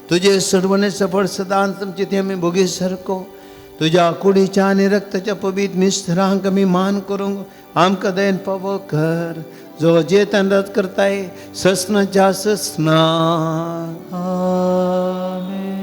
तुजे सोडवणेचो फळ सदांच आमचे ते आमी भोगी सारको तुज्या कुडीच्या आनी रक्ताच्या पवित्र मिस्त्रांक आमी मान करूंक आमकां दयन पावो कर, जो जेतान रद्द करताय ससनाच्या ससना. आमेन.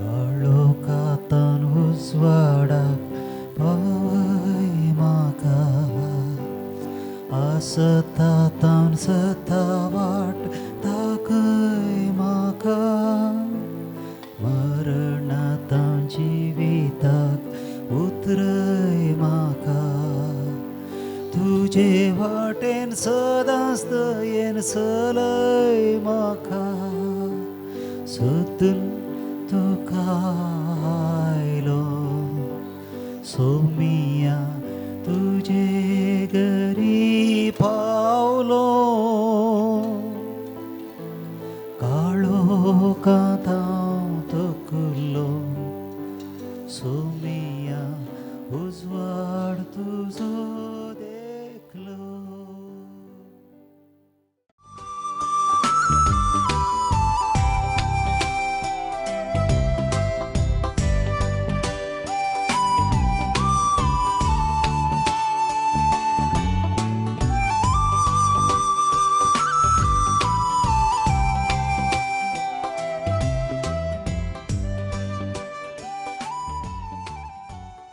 काळोखांतान उजवाडाक पावय म्हाका, आसता तान सता वाट दाखय म्हाका, मरणांतान जिविताक उतरय म्हाका, तुजे वाटेन सदांच दयेन चलय म्हाका, सदून तुका आयलो सोमिया